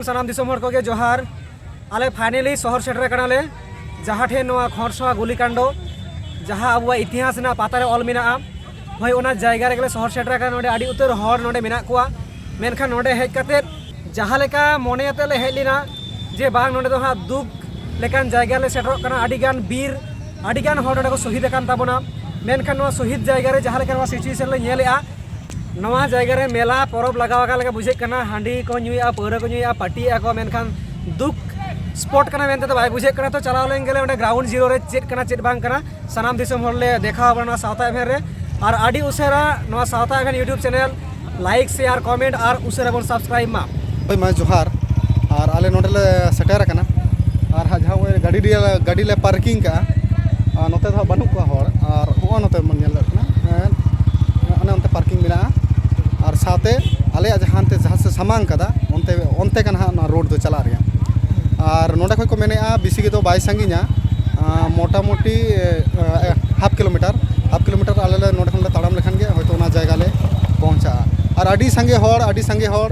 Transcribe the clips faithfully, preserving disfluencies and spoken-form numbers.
ᱥᱟᱱᱟᱢ ᱫᱤᱥᱚᱢ ᱦᱚᱲ ᱠᱚᱜᱮ ᱡᱚᱦᱟᱨ᱾ ᱟᱞᱮ finally ᱥᱚᱦᱚᱨ ᱥᱮᱴᱮᱨ ᱟᱠᱟᱱᱟᱞᱮ, ᱡᱟᱦᱟᱸ ᱴᱷᱮᱱ ᱱᱚᱣᱟ ᱠᱷᱚᱨᱥᱚᱣᱟ ᱜᱩᱞᱤᱠᱟᱱᱰ, ᱡᱟᱦᱟᱸ ᱟᱵᱚᱣᱟᱜ ᱤᱛᱤᱦᱟᱥ ᱨᱮᱱᱟᱜ ᱯᱟᱛᱟ ᱨᱮ ᱚᱞ ᱢᱮᱱᱟᱜᱼᱟ, ᱦᱳᱭ, ᱚᱱᱟ ᱡᱟᱭᱜᱟ ᱨᱮᱜᱮ ᱞᱮ ᱥᱚᱦᱚᱨ ᱥᱮᱴᱮᱨ ᱟᱠᱟᱱᱟ᱾ ᱱᱚᱰᱮ ᱟᱹᱰᱤ ᱩᱛᱟᱹᱨ ᱦᱚᱲ ᱱᱚᱰᱮ ᱢᱮᱱᱟᱜ ᱠᱚᱣᱟ, ᱢᱮᱱᱠᱷᱟᱱ ᱱᱚᱰᱮ ᱦᱮᱡ ᱠᱟᱛᱮᱫ ᱡᱟᱦᱟᱸ ᱞᱮᱠᱟ ᱢᱚᱱᱮ ᱟᱛᱮᱫ ᱞᱮ ᱦᱮᱡ ᱞᱮᱱᱟ ᱡᱮ ᱵᱟᱝ, ᱱᱚᱰᱮ ᱫᱚ ᱦᱟᱸᱜ ᱫᱩᱠ ᱞᱮᱠᱟᱱ ᱡᱟᱭᱜᱟ ᱞᱮ ᱥᱮᱴᱮᱨᱚᱜ ᱠᱟᱱᱟ, ᱟᱹᱰᱤ ᱜᱟᱱ ᱵᱤᱨ, ᱟᱹᱰᱤ ᱜᱟᱱ ᱦᱚᱲ ᱱᱚᱰᱮ ᱠᱚ ᱥᱚᱦᱤᱫ ᱟᱠᱟᱱ ᱛᱟᱵᱚᱱᱟ᱾ ᱢᱮᱱᱠᱷᱟᱱ ᱱᱚᱣᱟ ᱥᱚᱦᱤᱫ ᱡᱟᱭᱜᱟ ᱨᱮ ᱡᱟᱦᱟᱸ ᱞᱮᱠᱟ ᱱᱚᱣᱟ situation ᱞᱮ ᱧᱮᱞᱮᱜᱼᱟ, ᱱᱚᱣᱟ ᱡᱟᱭᱜᱟ ᱨᱮ ᱢᱮᱞᱟ ᱯᱚᱨᱚᱵᱽ ᱞᱟᱜᱟᱣ ᱟᱠᱟᱱ ᱞᱮᱠᱟ ᱵᱩᱡᱷᱟᱹᱜ ᱠᱟᱱᱟ᱾ ᱦᱟᱺᱰᱤ ᱠᱚ ᱧᱩᱭᱮᱜᱼᱟ, ᱯᱟᱹᱣᱨᱟᱹ ᱠᱚ ᱧᱩᱭᱮᱜᱼᱟ, ᱯᱟᱹᱴᱤᱭᱮᱜᱼᱟ ᱠᱚ, ᱢᱮᱱᱠᱷᱟᱱ ᱫᱩᱠ spot ᱠᱟᱱᱟ ᱢᱮᱱᱛᱮ ᱫᱚ ᱵᱟᱭ ᱵᱩᱡᱷᱟᱹᱜ ᱠᱟᱱᱟ᱾ ᱛᱚ, ᱪᱟᱞᱟᱣ ᱞᱮᱱ ᱜᱮᱞᱮ ᱚᱸᱰᱮ ground zero ᱨᱮ ᱪᱮᱫ ᱠᱟᱱᱟ ᱪᱮᱫ ᱵᱟᱝ ᱠᱟᱱᱟ, ᱥᱟᱱᱟᱢ ᱫᱤᱥᱚᱢ ᱦᱚᱲ ᱞᱮ ᱫᱮᱠᱷᱟᱣ ᱟᱵᱚᱱᱟ ᱱᱚᱣᱟ ᱥᱟᱶᱛᱟ event ᱨᱮ᱾ ᱟᱨ ᱟᱹᱰᱤ ᱩᱥᱟᱹᱨᱟ ᱱᱚᱣᱟ ᱥᱟᱶᱛᱟ event YouTube channel like, share, comment ᱟᱨ ᱩᱥᱟᱹᱨᱟ ᱵᱚᱱ subscribe ᱢᱟ᱾ ᱦᱳᱭ ᱢᱟ, ᱡᱚᱦᱟᱨ᱾ ᱟᱨ ᱟᱞᱮ ᱱᱚᱰᱮ ᱞᱮ ᱥᱮᱴᱮᱨ ᱟᱠᱟᱱᱟ᱾ ᱟᱨ ᱦᱟᱸᱜ ᱡᱟᱦᱟᱸ ᱜᱟᱹᱰᱤ ᱨᱮ, ᱜᱟᱹᱰᱤ ᱞᱮ parking ᱠᱟᱜᱼᱟ, ᱟᱨ ᱱᱚᱛᱮ ᱫᱚ ᱦᱟᱸᱜ ᱵᱟᱹᱱᱩᱜ ᱠᱚᱣᱟ ᱦᱚᱲ᱾ ᱟᱨ ᱦᱚᱸᱜᱼᱚ ᱱᱚᱛᱮ ᱵᱚᱱ ᱧᱮᱞ ᱫᱟᱲᱮᱭᱟᱜ ᱠᱟᱱᱟ, ᱦᱮᱸ, ᱚᱱᱮ ᱚᱱᱛᱮ parking ᱢᱮᱱᱟᱜᱼᱟ᱾ ᱟᱨ ᱥᱟᱶᱛᱮ ᱟᱞᱮᱭᱟᱜ ᱡᱟᱦᱟᱸ ᱦᱟᱱᱛᱮ ᱡᱟᱦᱟᱸ ᱥᱮᱫ ᱥᱟᱢᱟᱝ ᱠᱟᱫᱟ, ᱚᱱᱛᱮ, ᱚᱱᱛᱮ ᱠᱟᱱᱟ ᱦᱟᱸᱜ ᱱᱚᱣᱟ road ᱫᱚ ᱪᱟᱞᱟᱜ ᱨᱮᱭᱟᱜ᱾ ᱟᱨ ᱱᱚᱰᱮ ᱠᱷᱚᱱ ᱠᱚ ᱢᱮᱱᱮᱜᱼᱟ ᱵᱮᱥᱤ ᱫᱚ ᱵᱟᱭ ᱥᱟᱺᱜᱤᱧᱟ, ᱟᱸ, ᱢᱚᱴᱟᱢᱩᱴᱤ, ᱮ, half kilometer, half kilometer ᱟᱞᱮ ᱞᱮ ᱱᱚᱰᱮ ᱠᱷᱚᱱ ᱞᱮ ᱛᱟᱲᱟᱢ ᱞᱮᱠᱷᱟᱱ ᱜᱮ ᱦᱚᱭᱛᱳ ᱚᱱᱟ ᱡᱟᱭᱜᱟ ᱞᱮ ᱯᱳᱣᱪᱷᱟᱜᱼᱟ᱾ ᱟᱨ ᱟᱹᱰᱤ ᱥᱟᱸᱜᱮ ᱦᱚᱲ, ᱟᱹᱰᱤ ᱥᱟᱸᱜᱮ ᱦᱚᱲ᱾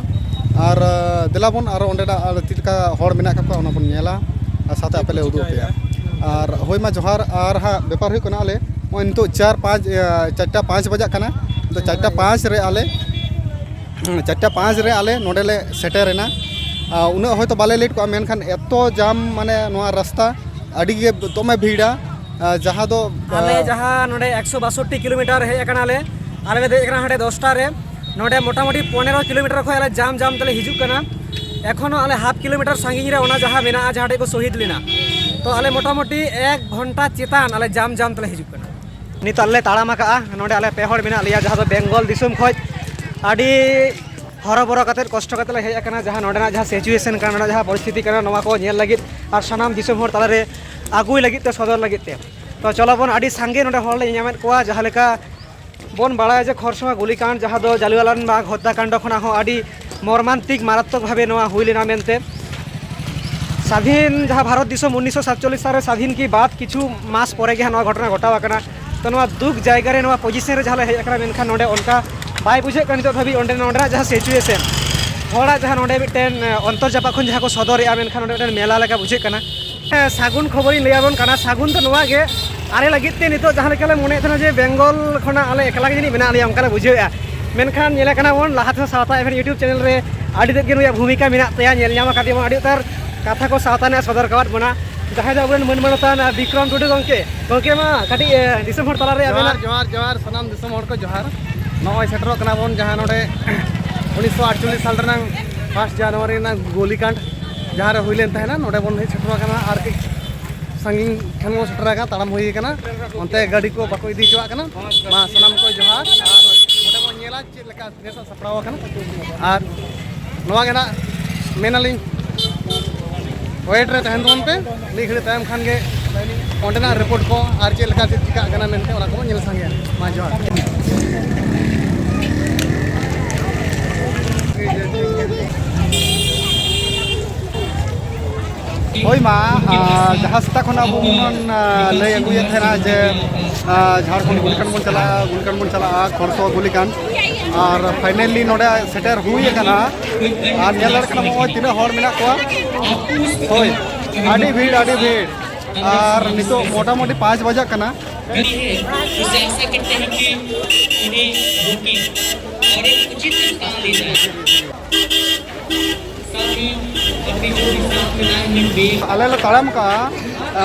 ᱟᱨ, ᱟᱨ ᱫᱮᱞᱟ ᱵᱚᱱ ᱟᱨᱚ ᱚᱸᱰᱮᱱᱟᱜ ᱟᱨ ᱪᱮᱫ ᱞᱮᱠᱟ ᱦᱚᱲ ᱢᱮᱱᱟᱜ ᱟᱠᱟᱫ ᱠᱚᱣᱟ, ᱚᱱᱟ ᱵᱚᱱ ᱧᱮᱞᱟ᱾ ᱟᱨ ᱥᱟᱶᱛᱮ ᱟᱯᱮ ᱞᱮ ᱩᱫᱩᱜ ᱟᱯᱮᱭᱟ᱾ ᱟᱨ ᱦᱳᱭ ᱢᱟ, ᱡᱚᱦᱟᱨ᱾ ᱟᱨ ᱦᱟᱸᱜ ᱵᱮᱯᱟᱨ ᱦᱩᱭᱩᱜ ᱠᱟᱱᱟ, ᱟᱞᱮ ᱱᱚᱜᱼᱚᱭ ᱱᱤᱛᱚᱜ ᱪᱟᱨ ᱯᱟᱸᱪ, ᱮ, ᱪᱟᱨᱴᱟ ᱯᱟᱸᱪ ᱵᱟᱡᱟᱜ ᱠᱟᱱᱟ᱾ ᱱᱤᱛᱚᱜ ᱪᱟᱨᱴᱟ ᱯᱟᱸᱪ ᱨᱮ ᱟᱞᱮ, ᱪᱟᱨᱴᱟ ᱯᱟᱸᱪ ᱨᱮ ᱟᱞᱮ ᱱᱚᱰᱮ ᱞᱮ ᱥᱮᱴᱮᱨᱮᱱᱟ᱾ ᱟᱨ ᱩᱱᱟᱹᱜ ᱦᱚᱭᱛᱳ ᱵᱟᱞᱮ late ᱠᱚᱜᱼᱟ, ᱢᱮᱱᱠᱷᱟᱱ ᱮᱛᱚ jam, ᱢᱟᱱᱮ ᱱᱚᱣᱟ ᱨᱟᱥᱛᱟ ᱟᱹᱰᱤ ᱜᱮ ᱫᱚᱢᱮ ᱵᱷᱤᱲᱟ᱾ ᱟᱨ ᱡᱟᱦᱟᱸ ᱫᱚ, ᱟᱞᱮ ᱟᱨ ᱡᱟᱦᱟᱸ ᱱᱚᱰᱮ ᱮᱠᱥᱚ ᱵᱟᱥᱚᱴᱴᱤ kilometer ᱦᱮᱡ ᱟᱠᱟᱱᱟᱞᱮ, ᱟᱞᱮ ᱞᱮ ᱫᱮᱡ ᱟᱠᱟᱱᱟ ᱦᱟᱸᱰᱮ ᱫᱚᱥᱴᱟ ᱨᱮ᱾ ᱱᱚᱰᱮ ᱢᱚᱴᱟᱢᱩᱴᱤ ᱯᱚᱱᱮᱨᱚ kilometer ᱠᱷᱚᱱ ᱟᱞᱮ jam jam ᱛᱮᱞᱮ ᱦᱤᱡᱩᱜ ᱠᱟᱱᱟ᱾ ᱮᱠᱷᱚᱱᱳ ᱟᱞᱮ half kilometer ᱥᱟᱺᱜᱤᱧ ᱨᱮ ᱚᱱᱟ ᱡᱟᱦᱟᱸ ᱢᱮᱱᱟᱜᱼᱟ, ᱡᱟᱦᱟᱸ ᱴᱷᱮᱡ ᱠᱚ ᱥᱚᱦᱤᱫ ᱞᱮᱱᱟ, ᱛᱚ ᱟᱞᱮ ᱢᱚᱴᱟᱢᱩᱴᱤ ᱮᱠ ᱜᱷᱚᱱᱴᱟ ᱪᱮᱛᱟᱱ ᱟᱞᱮ jam jam ᱛᱮᱞᱮ ᱦᱤᱡᱩᱜ ᱠᱟᱱᱟ᱾ ᱱᱤᱛ ᱟᱞᱮ ᱛᱟᱲᱟᱢ ᱟᱠᱟᱜᱼᱟ᱾ ᱱᱚᱰᱮ ᱟᱞᱮ ᱯᱮ ᱦᱚᱲ ᱢᱮᱱᱟᱜ ᱞᱮᱭᱟ, ᱡᱟᱦᱟᱸ ᱫᱚ ᱵᱮᱝᱜᱚᱞ ᱫᱤᱥᱚᱢ ᱠᱷᱚᱡ ᱟᱹᱰᱤ ᱦᱚᱨᱚᱵᱚᱨᱚ ᱠᱟᱛᱮᱫ, ᱠᱚᱥᱴᱚ ᱠᱟᱛᱮᱫ ᱞᱮ ᱦᱮᱡ ᱟᱠᱟᱱᱟ᱾ ᱡᱟᱦᱟᱸ ᱱᱚᱰᱮᱱᱟᱜ ᱡᱟᱦᱟᱸ situation ᱠᱟᱱᱟ, ᱱᱚᱰᱮ ᱡᱟᱦᱟᱸ ᱯᱚᱨᱤᱥᱛᱷᱤᱛᱤ ᱠᱟᱱᱟ, ᱱᱚᱣᱟ ᱠᱚ ᱧᱮᱞ ᱞᱟᱹᱜᱤᱫ ᱟᱨ ᱥᱟᱱᱟᱢ ᱫᱤᱥᱚᱢ ᱦᱚᱲ ᱛᱟᱞᱟᱨᱮ ᱟᱹᱜᱩᱭ ᱞᱟᱹᱜᱤᱫ ᱛᱮ, ᱥᱚᱫᱚᱨ ᱞᱟᱹᱜᱤᱫ ᱛᱮ᱾ ᱛᱚ ᱪᱚᱞᱚ ᱵᱚᱱ, ᱟᱹᱰᱤ ᱥᱟᱸᱜᱮ ᱱᱚᱰᱮ ᱦᱚᱲ ᱞᱮ ᱧᱟᱢᱮᱫ ᱠᱚᱣᱟ᱾ ᱡᱟᱦᱟᱸ ᱞᱮᱠᱟ ᱵᱚᱱ ᱵᱟᱲᱟᱭᱟ ᱡᱮ ᱠᱷᱚᱨᱥᱚᱣᱟ ᱜᱩᱞᱤᱠᱟᱱᱰ, ᱡᱟᱦᱟᱸ ᱫᱚ ᱡᱟᱞᱤᱭᱟᱱᱣᱟᱞᱟ ᱵᱟᱜᱽ ᱦᱚᱛᱛᱟᱠᱟᱱᱰ ᱠᱷᱚᱱᱟᱜ ᱦᱚᱸ ᱟᱹᱰᱤ ᱢᱚᱨᱢᱟᱱᱛᱤᱠ, ᱢᱟᱨᱟᱛᱢᱚᱠ ᱵᱷᱟᱵᱮ ᱱᱚᱣᱟ ᱦᱩᱭ ᱞᱮᱱᱟ ᱢᱮᱱᱛᱮ᱾ ᱥᱟᱫᱷᱤᱱ, ᱡᱟᱦᱟᱸ ᱵᱷᱟᱨᱚᱛ ᱫᱤᱥᱚᱢ ᱩᱱᱤᱥᱥᱚ ᱥᱟᱛᱪᱚᱞᱞᱤᱥ ᱥᱟᱞ ᱨᱮ ᱥᱟᱫᱷᱤᱱ ᱠᱤ ᱵᱟᱫ ᱠᱤᱪᱷᱩ ᱢᱟᱥ ᱯᱚᱨᱮ ᱜᱮ ᱦᱟᱸᱜ ᱱᱚᱣᱟ ᱜᱷᱚᱴᱚᱱᱟ ᱜᱷᱚᱴᱟᱣ ᱟᱠᱟᱱᱟ᱾ ᱛᱚ ᱱᱚᱣᱟ ᱫᱩᱠ ᱡᱟᱭᱜᱟ ᱨᱮ, ᱱᱚᱣᱟ position ᱨᱮ ᱡᱟᱦᱟᱸ ᱞᱮ ᱦᱮᱡ ᱟᱠᱟᱱᱟ, ᱢᱮᱱᱠᱷᱟᱱ ᱱᱚᱰᱮ ᱚᱱᱠᱟ ᱵᱟᱭ ᱵᱩᱡᱷᱟᱹᱜ ᱠᱟᱱᱟ ᱱᱤᱛᱚᱜ ᱫᱷᱟᱹᱵᱤᱡ ᱚᱸᱰᱮ, ᱱᱚᱰᱮᱱᱟᱜ ᱡᱟᱦᱟᱸ situation᱾ ᱦᱚᱲᱟᱜ ᱡᱟᱦᱟᱸ ᱱᱚᱰᱮ ᱢᱤᱫᱴᱮᱱ ᱚᱱᱛᱚᱨ ᱡᱟᱯᱟᱜ ᱠᱷᱚᱱ ᱡᱟᱦᱟᱸ ᱠᱚ ᱥᱚᱫᱚᱨᱮᱜᱼᱟ, ᱢᱮᱱᱠᱷᱟᱱ ᱱᱚᱰᱮ ᱢᱤᱫᱴᱮᱱ ᱢᱮᱞᱟ ᱞᱮᱠᱟ ᱵᱩᱡᱷᱟᱹᱜ ᱠᱟᱱᱟ᱾ ᱦᱮᱸ, ᱥᱟᱹᱜᱩᱱ ᱠᱷᱚᱵᱚᱨᱤᱧ ᱞᱟᱹᱭᱟᱵᱚᱱ ᱠᱟᱱᱟ᱾ ᱥᱟᱹᱜᱩᱱ ᱫᱚ ᱱᱚᱣᱟ ᱜᱮ, ᱟᱞᱮ ᱞᱟᱹᱜᱤᱫ ᱛᱮ ᱱᱤᱛᱚᱜ ᱡᱟᱦᱟᱸ ᱞᱮᱠᱟᱞᱮ ᱢᱚᱱᱮᱭᱮᱫ ᱛᱟᱦᱮᱱᱟ ᱡᱮ ᱵᱮᱝᱜᱚᱞ ᱠᱷᱚᱱᱟᱜ ᱟᱞᱮ ᱮᱠᱞᱟ ᱜᱮ ᱡᱟᱹᱱᱤᱡ ᱢᱮᱱᱟᱜ ᱞᱮᱭᱟ, ᱚᱱᱠᱟ ᱞᱮ ᱵᱩᱡᱷᱟᱹᱣᱮᱫᱼᱟ᱾ ᱢᱮᱱᱠᱷᱟᱱ ᱧᱮᱞᱮ ᱠᱟᱱᱟ ᱵᱚᱱ ᱞᱟᱦᱟ ᱛᱮᱦᱚᱸ ᱥᱟᱶᱛᱟ ᱮᱵᱷᱮᱱ YouTube ᱪᱮᱱᱮᱞ ᱨᱮ ᱟᱹᱰᱤ ᱛᱮᱫ ᱜᱮ ᱱᱩᱭᱟᱜ ᱵᱷᱩᱢᱤᱠᱟ ᱢᱮᱱᱟᱜ ᱛᱟᱭᱟ, ᱧᱮᱞ ᱧᱟᱢ ᱟᱠᱟᱫᱮᱭᱟ ᱵᱚᱱ ᱟᱹᱰᱤ ᱩᱛᱟᱹᱨ ᱠᱟᱛᱷᱟ ᱠᱚ ᱥᱟᱶᱛᱟ ᱨᱮᱱᱟᱜ ᱥᱚᱫᱚᱨ ᱟᱠᱟᱫ ᱵᱚᱱᱟ᱾ ᱡᱟᱦᱟᱸᱭ ᱫᱚ ᱟᱵᱚᱨᱮᱱ ᱢᱟᱹᱱ ᱢᱟᱱᱚᱛᱟᱱ ᱵᱤᱠᱨᱚᱢ ᱴᱩᱰᱩ ᱜᱚᱢᱠᱮ, ᱜᱚᱢᱠᱮ ᱢᱟ ᱠᱟᱹᱴᱤᱡ ᱫᱤᱥᱚᱢ ᱦᱚᱲ ᱛᱟᱞᱟᱨᱮ ᱡᱚᱦᱟᱨ, ᱟᱵᱮᱱᱟᱜ ᱡᱚᱦᱟᱨ, ᱡᱚᱦᱟᱨ, ᱥᱟᱱᱟᱢ ᱫᱤᱥᱚᱢ ᱦᱚᱲ ᱠᱚ ᱡᱚᱦᱟᱨ᱾ ᱱᱚᱜᱼᱚᱭ ᱥᱮᱴᱮᱨᱚᱜ ᱠᱟᱱᱟ ᱵᱚᱱ ᱡᱟᱦᱟᱸ ᱱᱚᱰᱮ ᱩᱱᱤᱥᱥᱚ ᱟᱴᱪᱚᱞᱞᱤᱥ ᱥᱟᱞ ᱨᱮᱱᱟᱜ ᱯᱷᱟᱥᱴ ᱡᱟᱱᱩᱣᱟᱨᱤ ᱨᱮᱱᱟᱜ ᱜᱳᱞᱤᱠᱟᱸᱰ ᱡᱟᱦᱟᱸ ᱨᱮ ᱦᱩᱭ ᱞᱮᱱ ᱛᱟᱦᱮᱱᱟ, ᱱᱚᱰᱮ ᱵᱚᱱ ᱦᱮᱡ ᱥᱮᱴᱮᱨ ᱟᱠᱟᱱᱟ᱾ ᱟᱨ ᱠᱟᱹᱡ ᱥᱟᱺᱜᱤᱧ ᱴᱷᱮᱱ ᱵᱚᱱ ᱥᱮᱴᱮᱨ ᱟᱠᱟᱱᱟ, ᱛᱟᱲᱟᱢ ᱦᱩᱭ ᱟᱠᱟᱱᱟ, ᱚᱱᱛᱮ ᱜᱟᱹᱰᱤ ᱠᱚ ᱵᱟᱠᱚ ᱤᱫᱤ ᱦᱚᱪᱚᱣᱟᱜ ᱠᱟᱱᱟ᱾ ᱢᱟ ᱥᱟᱱᱟᱢ ᱠᱚ ᱡᱚᱦᱟᱨ᱾ ᱟᱨ ᱱᱚᱰᱮ ᱵᱚᱱ ᱧᱮᱞᱟ ᱪᱮᱫ ᱞᱮᱠᱟ ᱱᱮᱥᱟᱜ ᱥᱟᱯᱲᱟᱣ ᱟᱠᱟᱱᱟ᱾ ᱟᱨ ᱱᱚᱣᱟ ᱜᱮ ᱱᱟᱜ ᱢᱮᱱᱟᱞᱤᱧ, ᱳᱭᱮᱴ ᱨᱮ ᱛᱟᱦᱮᱱ ᱛᱟᱵᱚᱱ ᱯᱮ, ᱢᱤᱫ ᱜᱷᱟᱹᱲᱤᱡ ᱛᱟᱭᱚᱢ ᱠᱷᱟᱱ ᱜᱮ ᱚᱸᱰᱮᱱᱟᱜ ᱨᱤᱯᱳᱨᱴ ᱠᱚ ᱟᱨ ᱪᱮᱫ ᱞᱮᱠᱟ ᱪᱮᱫ ᱪᱤᱠᱟᱹᱜ ᱠᱟᱱᱟ ᱢᱮᱱᱛᱮ ᱚᱱᱟ ᱠᱚᱵᱚᱱ ᱧᱮᱞ ᱥᱟᱸᱜᱮᱭᱟ᱾ ᱢᱟ ᱡᱚᱦᱟᱨ᱾ ᱦᱳᱭ ᱢᱟ, ᱟᱨ ᱡᱟᱦᱟᱸ ᱥᱮᱛᱟᱜ ᱠᱷᱚᱱ ᱟᱵᱚ ᱵᱚᱱ, ᱟᱨ, ᱞᱟᱹᱭ ᱟᱹᱜᱩᱭᱮᱫ ᱛᱟᱦᱮᱱᱟ ᱡᱮ, ᱟᱨ, ᱡᱷᱟᱲᱠᱷᱚᱸᱰ ᱜᱩᱞᱤᱠᱟᱱ ᱵᱚᱱ ᱪᱟᱞᱟᱜᱼᱟ, ᱜᱩᱞᱤᱠᱟᱱ ᱵᱚᱱ ᱪᱟᱞᱟᱜᱼᱟ, ᱠᱷᱚᱨᱥᱚ ᱜᱩᱞᱤᱠᱟᱱ, ᱟᱨ finally ᱱᱚᱰᱮ ᱥᱮᱴᱮᱨ ᱦᱩᱭ ᱟᱠᱟᱱᱟ᱾ ᱟᱨ ᱧᱮᱞ ᱫᱟᱲᱮᱭᱟᱜ ᱠᱟᱱᱟ ᱱᱚᱜᱼᱚᱭ ᱛᱤᱱᱟᱹᱜ ᱦᱚᱲ ᱢᱮᱱᱟᱜ ᱠᱚᱣᱟ᱾ ᱦᱳᱭ, ᱟᱹᱰᱤ ᱵᱷᱤᱲ, ᱟᱹᱰᱤ ᱵᱷᱤᱲ᱾ ᱟᱨ ᱱᱤᱛᱚᱜ ᱢᱚᱴᱟᱢᱩᱴᱤ ᱯᱟᱸᱪ ᱵᱟᱡᱟᱜ ᱠᱟᱱᱟ᱾ खड़ी है, उससे आशा करते हैं कि उन्हें रोकें और एक उचित स्थान दी जाए। साथ ही अपनी जो भी साथ में लाए हैं बेल। ᱟᱞᱮ ᱞᱮ ᱛᱟᱲᱟᱢ ᱠᱟᱜᱼᱟ,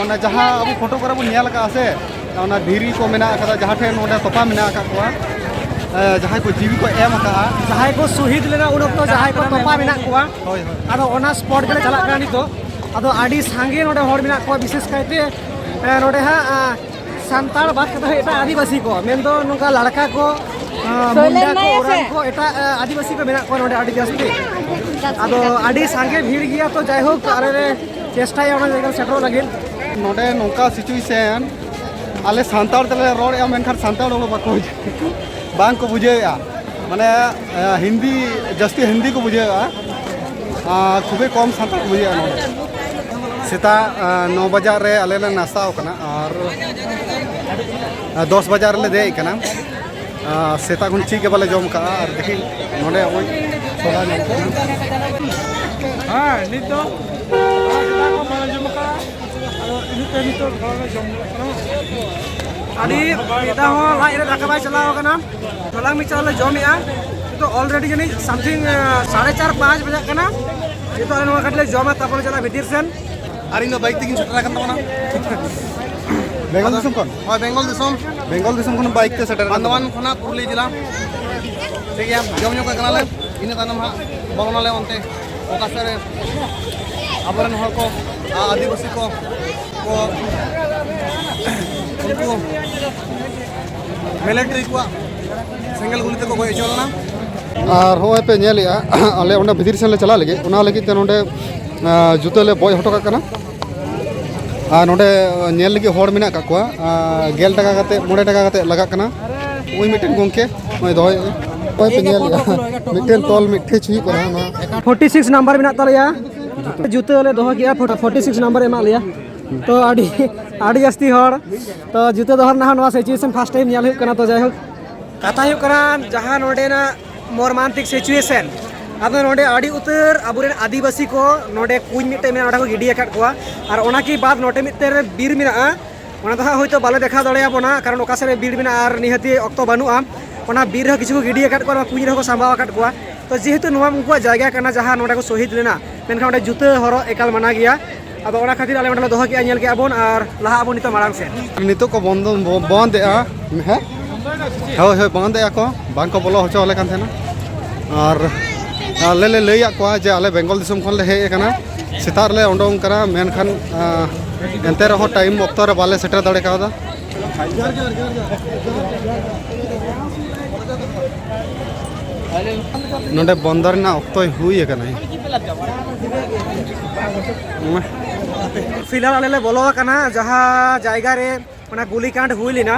ᱚᱱᱟ ᱡᱟᱦᱟᱸ ᱟᱵᱚ ᱯᱷᱳᱴᱳ ᱠᱚᱨᱮ ᱵᱚᱱ ᱧᱮᱞ ᱠᱟᱜᱼᱟ ᱥᱮ, ᱚᱱᱟ ᱫᱷᱤᱨᱤ ᱠᱚ ᱢᱮᱱᱟᱜ ᱠᱟᱫᱟ, ᱡᱟᱦᱟᱸ ᱴᱷᱮᱱ ᱱᱚᱰᱮ ᱛᱚᱯᱟ ᱢᱮᱱᱟᱜ ᱟᱠᱟᱫ ᱠᱚᱣᱟ, ᱮ, ᱡᱟᱦᱟᱸᱭ ᱠᱚ ᱡᱤᱣᱤ ᱠᱚ ᱮᱢ ᱟᱠᱟᱫᱼᱟ᱾ ᱡᱟᱦᱟᱸᱭ ᱠᱚ ᱥᱚᱦᱤᱫ ᱞᱮᱱᱟ ᱩᱱ ᱚᱠᱛᱚ ᱡᱟᱦᱟᱸᱭ ᱠᱚ ᱛᱚᱯᱟ ᱢᱮᱱᱟᱜ ᱠᱚᱣᱟ᱾ ᱦᱳᱭ, ᱦᱳᱭ᱾ ᱟᱫᱚ ᱚᱱᱟ ᱥᱯᱚᱴ ᱜᱮᱞᱮ ᱪᱟᱞᱟᱜ ᱠᱟᱱᱟ ᱱᱤᱛᱚᱜ᱾ ᱟᱫᱚ ᱟᱹᱰᱤ ᱥᱟᱸᱜᱮ ᱱᱚᱰᱮ ᱦᱚᱲ ᱢᱮᱱᱟᱜ ᱠᱚᱣᱟ, ᱵᱤᱥᱮᱥ ᱠᱟᱭᱛᱮ, ᱮ, ᱱᱚᱰᱮ ᱦᱟᱸᱜ, ᱟ, ᱥᱟᱱᱛᱟᱲ ᱵᱟᱫ ᱠᱟᱛᱮ ᱦᱚᱸ ᱮᱴᱟᱜ ᱟᱹᱫᱤᱵᱟᱹᱥᱤ ᱠᱚ, ᱢᱮᱱᱫᱚ ᱱᱚᱝᱠᱟ ᱞᱟᱲᱠᱟ ᱠᱚ, ᱟ, ᱥᱳᱭᱞᱮᱱ ᱢᱩᱱᱰᱟ ᱠᱚ, ᱱᱟᱭᱟ ᱥᱮ? ᱳᱨᱟᱝ ᱠᱚ, ᱮᱴᱟᱜ, ᱟ, ᱟᱹᱫᱤᱵᱟᱹᱥᱤ ᱠᱚ ᱢᱮᱱᱟᱜ ᱠᱚᱣᱟ ᱱᱚᱰᱮ ᱟᱹᱰᱤ ᱡᱟᱹᱥᱛᱤ᱾ ᱟᱫᱚ ᱟᱹᱰᱤ ᱥᱟᱸᱜᱮ ᱵᱷᱤᱲ ᱜᱮᱭᱟ, ᱛᱚ ᱡᱟᱭᱦᱳᱠ ᱟᱞᱮ ᱞᱮ ᱪᱮᱥᱴᱟᱭᱟ ᱚᱱᱟ ᱡᱟᱭᱜᱟ ᱨᱮ ᱥᱮᱴᱮᱨᱚᱜ ᱞᱟᱹᱜᱤᱫ᱾ ᱱᱚᱰᱮ ᱱᱚᱝᱠᱟ situation, ᱟᱞᱮ ᱥᱟᱱᱛᱟᱲ ᱛᱮᱞᱮ ᱨᱚᱲᱮᱫᱼᱟ, ᱢᱮᱱᱠᱷᱟᱱ ᱥᱟᱱᱛᱟᱲ ᱦᱚᱲ ᱵᱟᱠᱚ, ᱵᱟᱝ ᱠᱚ ᱵᱩᱡᱷᱟᱹᱣᱮᱫᱼᱟ᱾ ᱢᱟᱱᱮ, ᱮ, ᱦᱤᱱᱫᱤ, ᱡᱟᱹᱥᱛᱤ ᱦᱤᱱᱫᱤ ᱠᱚ ᱵᱩᱡᱷᱟᱹᱣᱮᱫᱼᱟ᱾ ᱟᱨ ᱠᱷᱩᱵᱮ ᱠᱚᱢ ᱥᱟᱱᱛᱟᱲ ᱠᱚ ᱵᱩᱡᱷᱟᱹᱣᱮᱫᱼᱟ ᱱᱚᱰᱮ᱾ ᱥᱮᱛᱟᱜ, ᱮ, ᱱᱚ ᱵᱟᱡᱟᱜ ᱨᱮ ᱟᱞᱮ ᱞᱮ ᱱᱟᱥᱛᱟᱣ ᱠᱟᱱᱟ ᱟᱨ, ᱮ, ᱫᱚᱥ ᱵᱟᱡᱟᱜ ᱨᱮᱞᱮ ᱫᱮᱡ ᱠᱟᱱᱟ᱾ ᱟᱨ ᱥᱮᱛᱟᱜ ᱠᱷᱚᱱ ᱪᱮᱫ ᱜᱮ ᱵᱟᱞᱮ ᱡᱚᱢ ᱠᱟᱜᱼᱟ᱾ ᱟᱨ ᱫᱮᱠᱷᱤ ᱱᱚᱰᱮ ᱱᱚᱜᱼᱚᱭ ᱦᱮᱸ, ᱱᱤᱛ ᱫᱚ ᱥᱮᱛᱟᱜ ᱠᱷᱚᱱ ᱵᱟᱞᱮ ᱡᱚᱢ ᱟᱠᱟᱫᱟ᱾ ᱟᱫᱚ ᱤᱱᱟᱹᱛᱮ ᱱᱤᱛᱚᱜ ᱛᱷᱚᱲᱟ ᱞᱮ ᱡᱚᱢ ᱧᱚᱜ ᱠᱟᱱᱟ᱾ ᱟᱹᱰᱤ ᱢᱤᱫ ᱫᱷᱟᱣ ᱦᱚᱸ ᱞᱟᱡ ᱨᱮ ᱫᱟᱠᱟ ᱵᱟᱭ ᱪᱟᱞᱟᱣ ᱟᱠᱟᱱᱟ᱾ ᱛᱚᱞᱟᱝ ᱢᱤᱫ ᱪᱟᱞᱟᱜ ᱞᱮ ᱡᱚᱢᱮᱜᱼᱟ᱾ ᱱᱤᱛᱚᱜ already ᱡᱟᱹᱱᱤᱡ something, ᱟᱸ, ᱥᱟᱲᱮ ᱪᱟᱨ, ᱯᱟᱸᱪ ᱵᱟᱡᱟᱜ ᱠᱟᱱᱟ᱾ ᱱᱤᱛᱚᱜ ᱟᱞᱮ ᱱᱚᱣᱟ ᱠᱟᱹᱴᱤᱡ ᱞᱮ ᱡᱚᱢᱟ, ᱛᱟᱨᱯᱚᱨ ᱞᱮ ᱪᱟᱞᱟᱜᱼᱟ ᱵᱷᱤᱛᱤᱨ ᱥᱮᱱ᱾ ᱟᱨ ᱤᱧ ᱫᱚ ᱵᱟᱭᱤᱠ ᱛᱮᱜᱤᱧ ᱥᱮᱴᱮᱨ ᱟᱠᱟᱱ ᱛᱟᱵᱚᱱᱟ᱾ ᱵᱮᱝᱜᱚᱞ ᱫᱤᱥᱚᱢ ᱠᱷᱚᱱ? ᱦᱳᱭ, ᱵᱮᱝᱜᱚᱞ ᱫᱤᱥᱚᱢ᱾ ᱵᱮᱝᱜᱚᱞ ᱫᱤᱥᱚᱢ ᱠᱷᱚᱱ ᱵᱟᱭᱤᱠ ᱛᱮ ᱥᱮᱴᱮᱨ ᱟᱠᱟᱱ ᱵᱟᱱᱫᱷᱣᱟᱱ ᱛᱟᱵᱚᱱᱟ᱾ ᱠᱷᱚᱱᱟᱜ ᱯᱩᱨᱩᱞᱤᱭᱟᱹ ᱡᱮᱞᱟ᱾ ᱴᱷᱤᱠ ᱜᱮᱭᱟ, ᱡᱚᱢ ᱧᱩ ᱠᱟᱜ ᱠᱟᱱᱟᱞᱮ᱾ ᱤᱱᱟᱹ ᱛᱟᱭᱱᱚᱢ ᱦᱟᱸᱜ ᱵᱚᱞᱚᱱᱟᱞᱮ ᱚᱱᱛᱮ ᱚᱠᱟ ᱥᱮᱫ ᱨᱮ ᱟᱵᱚᱨᱮᱱ ᱦᱚᱲ ᱠᱚ, ᱟ-, ᱟᱹᱫᱤᱵᱟᱹᱥᱤ ᱠᱚ, ᱠᱚ ᱩᱱᱠᱩ ᱢᱤᱞᱤᱴᱟᱨᱤ ᱠᱚᱣᱟᱜ ᱥᱮᱸᱜᱮᱞ ᱜᱩᱞᱤ ᱛᱮᱠᱚ ᱜᱚᱡ ᱦᱚᱪᱚ ᱞᱮᱱᱟ᱾ ᱟᱨ ᱦᱚᱸᱜᱼᱚᱭ ᱯᱮ ᱧᱮᱞᱮᱜᱼᱟ, ᱟᱞᱮ ᱚᱸᱰᱮ ᱵᱷᱤᱛᱤᱨ ᱥᱮᱱ ᱞᱮ ᱪᱟᱞᱟᱜ ᱞᱟᱹᱜᱤᱫ, ᱚᱱᱟ ᱞᱟᱹᱜᱤᱫ ᱛᱮ ᱱᱚᱸᱰᱮ, ᱟ, ᱡᱩᱛᱟᱹ ᱞᱮ ᱵᱚᱡ ᱦᱚᱴᱚ ᱠᱟᱜ ᱠᱟᱱᱟ᱾ ᱟᱨ ᱱᱚᱸᱰᱮ ᱧᱮᱞ ᱞᱟᱹᱜᱤᱫ ᱦᱚᱲ ᱢᱮᱱᱟᱜ ᱠᱟᱜ ᱠᱚᱣᱟ, ᱟ, ᱜᱮᱞ ᱴᱟᱠᱟ ᱠᱟᱛᱮ, ᱢᱚᱬᱮ ᱴᱟᱠᱟ ᱠᱟᱛᱮ ᱞᱟᱜᱟᱜ ᱠᱟᱱᱟ᱾ ᱩᱱᱤ ᱢᱤᱫᱴᱮᱱ ᱜᱚᱢᱠᱮ ᱱᱚᱜᱼᱚᱭ ᱫᱚᱦᱚᱭᱮᱫᱼᱟ᱾ ᱚᱠᱚᱭ ᱯᱮ ᱧᱮᱞᱮᱜᱼᱟ? ᱢᱤᱫᱴᱮᱱ ᱛᱚᱞ ᱢᱤᱫᱴᱷᱮᱡ ᱦᱩᱭᱩᱜ ᱠᱟᱱᱟ ᱱᱚᱣᱟ᱾ ᱯᱷᱳᱨᱴᱤ ᱥᱤᱠᱥ ᱱᱟᱢᱵᱟᱨ ᱢᱮᱱᱟᱜ ᱛᱟᱞᱮᱭᱟ᱾ ᱡᱩᱛᱟᱹ ᱞᱮ ᱫᱚᱦᱚ ᱠᱮᱜᱼᱟ, ᱯᱷᱳᱨᱴᱤ ᱥᱤᱠᱥ ᱱᱟᱢᱵᱟᱨ ᱮᱢᱟᱜ ᱞᱮᱭᱟ᱾ ᱛᱚ ᱟᱹᱰᱤ, ᱟᱹᱰᱤ ᱡᱟᱹᱥᱛᱤ ᱦᱚᱲ᱾ ᱛᱚ ᱡᱩᱛᱟᱹ ᱫᱚᱦᱚ ᱨᱮᱱᱟᱜ ᱦᱚᱸ ᱱᱚᱣᱟ situation first time ᱧᱮᱞ ᱦᱩᱭᱩᱜ ᱠᱟᱱᱟ᱾ ᱛᱚ ᱡᱟᱭᱦᱳᱠ, ᱠᱟᱛᱷᱟ ᱦᱩᱭᱩᱜ ᱠᱟᱱᱟ, ᱡᱟᱦᱟᱸ ᱱᱚᱰᱮᱱᱟᱜ ᱢᱚᱨᱢᱟᱱᱛᱤᱠ situation, ᱟᱫᱚ ᱱᱚᱰᱮ ᱟᱹᱰᱤ ᱩᱛᱟᱹᱨ ᱟᱵᱚᱨᱮᱱ ᱟᱹᱫᱤᱵᱟᱹᱥᱤ ᱠᱚ ᱱᱚᱰᱮ ᱠᱩᱧ ᱢᱤᱫᱴᱮᱱ ᱢᱮᱱᱟᱜᱼᱟ, ᱚᱸᱰᱮ ᱠᱚ ᱜᱤᱰᱤ ᱟᱠᱟᱫ ᱠᱚᱣᱟ᱾ ᱟᱨ ᱚᱱᱟ ᱠᱤ ᱵᱟᱫ ᱱᱚᱰᱮ ᱢᱤᱫᱴᱮᱱ ᱨᱮ ᱵᱤᱨ ᱢᱮᱱᱟᱜᱼᱟ, ᱚᱱᱟ ᱫᱚ ᱦᱟᱸᱜ ᱦᱳᱭᱛᱳ ᱵᱟᱞᱮ ᱫᱮᱠᱷᱟᱣ ᱫᱟᱲᱮᱭᱟᱵᱚᱱᱟ, ᱠᱟᱨᱚᱱ ᱚᱠᱟ ᱥᱮᱫ ᱨᱮ ᱵᱤᱨ ᱢᱮᱱᱟᱜᱼᱟ ᱟᱨ ᱱᱤᱦᱟᱹᱛᱤ ᱚᱠᱛᱚ ᱵᱟᱹᱱᱩᱜᱼᱟ᱾ ᱚᱱᱟ ᱵᱤᱨ ᱨᱮᱦᱚᱸ ᱠᱤᱪᱷᱩ ᱠᱚ ᱜᱤᱰᱤ ᱟᱠᱟᱫ ᱠᱚᱣᱟ, ᱚᱱᱟ ᱠᱩᱧ ᱨᱮᱦᱚᱸ ᱠᱚ ᱥᱟᱢᱵᱟᱣ ᱟᱠᱟᱫ ᱠᱚᱣᱟ᱾ ᱛᱚ ᱡᱮᱦᱮᱛᱩ ᱱᱚᱣᱟ ᱩᱱᱠᱩᱣᱟᱜ ᱡᱟᱭᱜᱟ ᱠᱟᱱᱟ ᱡᱟᱦᱟᱸ ᱱᱚᱰᱮ ᱠᱚ ᱥᱚᱦᱤᱫ ᱞᱮᱱᱟ, ᱢᱮᱱᱠᱷᱟᱱ ᱚᱸᱰᱮ ᱡᱩᱛᱟᱹ ᱦᱚᱨᱚᱜ ᱮᱠᱟᱞ ᱢᱟᱱᱟ ᱜᱮᱭᱟ᱾ ᱟᱫᱚ ᱚᱱᱟ ᱠᱷᱟᱹᱛᱤᱨ ᱟᱞᱮ ᱚᱸᱰᱮ ᱞᱮ ᱫᱚᱦᱚ ᱠᱮᱜᱼᱟ, ᱧᱮᱞ ᱠᱮᱜᱼᱟ ᱵᱚᱱ ᱟᱨ ᱞᱟᱦᱟᱜ ᱟᱵᱚᱱ ᱱᱤᱛᱚᱜ ᱢᱟᱲᱟᱝ ᱥᱮᱫ᱾ ᱱᱤᱛᱚᱜ ᱠᱚ ᱵᱚᱱᱫᱚ, ᱵᱚ-, ᱵᱚᱱᱫ ᱮᱜᱼᱟ, ᱦᱮᱸ? ᱦᱳᱭ, ᱦᱳᱭ, ᱵᱚᱱᱫ ᱮᱜᱼᱟ ᱠᱚ, ᱵᱟᱝ ᱠᱚ ᱵᱚᱞᱚ ᱦᱚᱪᱚ ᱟᱞᱮ ᱠᱟᱱ ᱛᱟᱦᱮᱱᱟ᱾ ᱟᱨ ᱟᱞᱮ ᱞᱮ ᱞᱟᱹᱭᱟᱫ ᱠᱚᱣᱟ ᱡᱮ ᱟᱞᱮ ᱵᱮᱝᱜᱚᱞ ᱫᱤᱥᱚᱢ ᱠᱷᱚᱱ ᱞᱮ ᱦᱮᱡ ᱟᱠᱟᱱᱟ, ᱥᱮᱛᱟᱜ ᱨᱮᱞᱮ ᱩᱰᱩᱝ ᱠᱟᱱᱟ, ᱢᱮᱱᱠᱷᱟᱱ, ᱟᱸ, ᱮᱱᱛᱮ ᱨᱮᱦᱚᱸ time ᱚᱠᱛᱚ ᱨᱮ ᱵᱟᱞᱮ ᱥᱮᱴᱮᱨ ᱫᱟᱲᱮ ᱠᱟᱣᱫᱟ᱾ ᱱᱚᱰᱮ ᱵᱚᱱᱫᱚ ᱨᱮᱱᱟᱜ ᱚᱠᱛᱚᱭ ᱦᱩᱭ ᱟᱠᱟᱱᱟ᱾ ᱯᱷᱤᱞᱦᱟᱞ ᱟᱞᱮ ᱞᱮ ᱵᱚᱞᱚ ᱟᱠᱟᱱᱟ ᱡᱟᱦᱟᱸ ᱡᱟᱭᱜᱟ ᱨᱮ ᱚᱱᱟ ᱜᱩᱞᱤ ᱠᱟᱸᱰ ᱦᱩᱭ ᱞᱮᱱᱟ᱾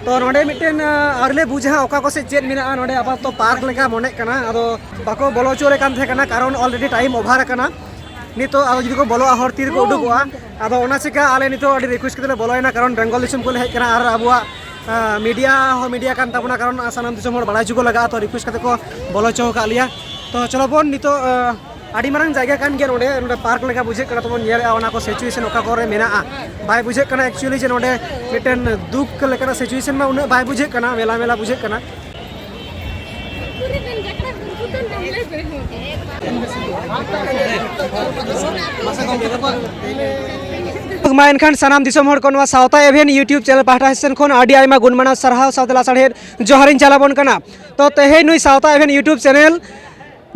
ᱛᱚ ᱱᱚᱰᱮ ᱢᱤᱫᱴᱮᱱ, ᱟᱸ, ᱟᱹᱣᱨᱤ ᱞᱮ ᱵᱩᱡᱷᱟᱹᱣᱟ ᱚᱠᱟ ᱠᱚ ᱥᱮᱫ ᱪᱮᱫ ᱢᱮᱱᱟᱜᱼᱟ᱾ ᱱᱚᱰᱮ ᱟᱯᱟᱛᱚᱛᱚ park ᱞᱮᱠᱟ ᱢᱚᱱᱮᱜ ᱠᱟᱱᱟ, ᱟᱫᱚ ᱵᱟᱠᱚ ᱵᱚᱞᱚ ᱦᱚᱪᱚ ᱟᱞᱮ ᱠᱟᱱ ᱛᱟᱦᱮᱸ ᱠᱟᱱᱟ, ᱠᱟᱨᱚᱱ already time over ᱟᱠᱟᱱᱟ᱾ ᱱᱤᱛᱚᱜ ᱟᱫᱚ ᱡᱩᱫᱤ ᱠᱚ ᱵᱚᱞᱚᱜᱼᱟ, ᱦᱚᱲ ᱛᱤ ᱨᱮᱠᱚ ᱩᱰᱩᱠᱚᱜᱼᱟ᱾ ᱟᱫᱚ ᱚᱱᱟ ᱪᱤᱠᱟ ᱟᱞᱮ ᱱᱤᱛᱚᱜ ᱟᱹᱰᱤ request ᱠᱟᱛᱮ ᱞᱮ ᱵᱚᱞᱚᱭᱮᱱᱟ, ᱠᱟᱨᱚᱱ ᱵᱮᱝᱜᱚᱞ ᱫᱤᱥᱚᱢ ᱠᱷᱚᱱ ᱞᱮ ᱦᱮᱡ ᱟᱠᱟᱱᱟ ᱟᱨ ᱟᱵᱚᱣᱟᱜ, ᱟᱸ, media ᱦᱚᱸ media ᱠᱟᱱ ᱛᱟᱵᱚᱱᱟ, ᱠᱟᱨᱚᱱ ᱥᱟᱱᱟᱢ ᱫᱤᱥᱚᱢ ᱦᱚᱲ ᱵᱟᱲᱟᱭ ᱦᱚᱪᱚ ᱠᱚ ᱞᱟᱜᱟᱜᱼᱟ᱾ ᱛᱚ request ᱠᱟᱛᱮ ᱠᱚ ᱵᱚᱞᱚ ᱦᱚᱪᱚ ᱟᱠᱟᱫ ᱞᱮᱭᱟ᱾ ᱛᱚ ᱪᱚᱞᱚ ᱵᱚᱱ ᱱᱤᱛᱚᱜ ᱟᱹᱰᱤ ᱢᱟᱨᱟᱝ ᱡᱟᱭᱜᱟ ᱠᱟᱱ ᱜᱮᱭᱟ ᱱᱚᱰᱮ᱾ ᱱᱚᱰᱮ ᱯᱟᱨᱠ ᱞᱮᱠᱟ ᱵᱩᱡᱷᱟᱹᱜ ᱠᱟᱱᱟ᱾ ᱛᱚᱵᱚᱱ ᱧᱮᱞᱮᱫᱼᱟ ᱚᱱᱟ ᱠᱚ ᱥᱤᱪᱩᱭᱮᱥᱚᱱ ᱚᱠᱟ ᱠᱚᱨᱮ ᱢᱮᱱᱟᱜᱼᱟ᱾ ᱵᱟᱭ ᱵᱩᱡᱷᱟᱹᱜ ᱠᱟᱱᱟ ᱮᱠᱪᱩᱭᱮᱞᱤ ᱡᱮ ᱱᱚᱰᱮ ᱢᱤᱫᱴᱮᱱ ᱫᱩᱠ ᱞᱮᱠᱟᱱᱟᱜ ᱥᱤᱪᱩᱭᱮᱥᱚᱱ ᱢᱟ ᱩᱱᱟᱹᱜ ᱵᱟᱭ ᱵᱩᱡᱷᱟᱹᱜ ᱠᱟᱱᱟ᱾ ᱢᱮᱞᱟ ᱢᱮᱞᱟ ᱵᱩᱡᱷᱟᱹᱜ ᱠᱟᱱᱟ᱾ ᱢᱟ ᱮᱱᱠᱷᱟᱱ ᱥᱟᱱᱟᱢ ᱫᱤᱥᱚᱢ ᱦᱚᱲ ᱠᱚ ᱱᱚᱣᱟ ᱥᱟᱶᱛᱟ ᱮᱵᱷᱮᱱ YouTube ᱪᱮᱱᱮᱞ ᱯᱟᱦᱴᱟ ᱥᱮᱱ ᱠᱷᱚᱱ ᱟᱹᱰᱤ ᱟᱭᱢᱟ ᱜᱩᱱ ᱢᱟᱱᱟᱣ ᱥᱟᱨᱦᱟᱣ ᱥᱟᱶᱛᱮ ᱞᱟᱥᱟᱲᱦᱮᱫ ᱡᱚᱦᱟᱨᱤᱧ ᱪᱟᱞ ᱟᱵᱚᱱ ᱠᱟᱱᱟ᱾ ᱛᱚ ᱛᱮᱦᱮᱧ ᱱᱩᱭ ᱥᱟᱶᱛᱟ ᱮᱵᱷᱮᱱ YouTube ᱪᱮᱱᱮᱞ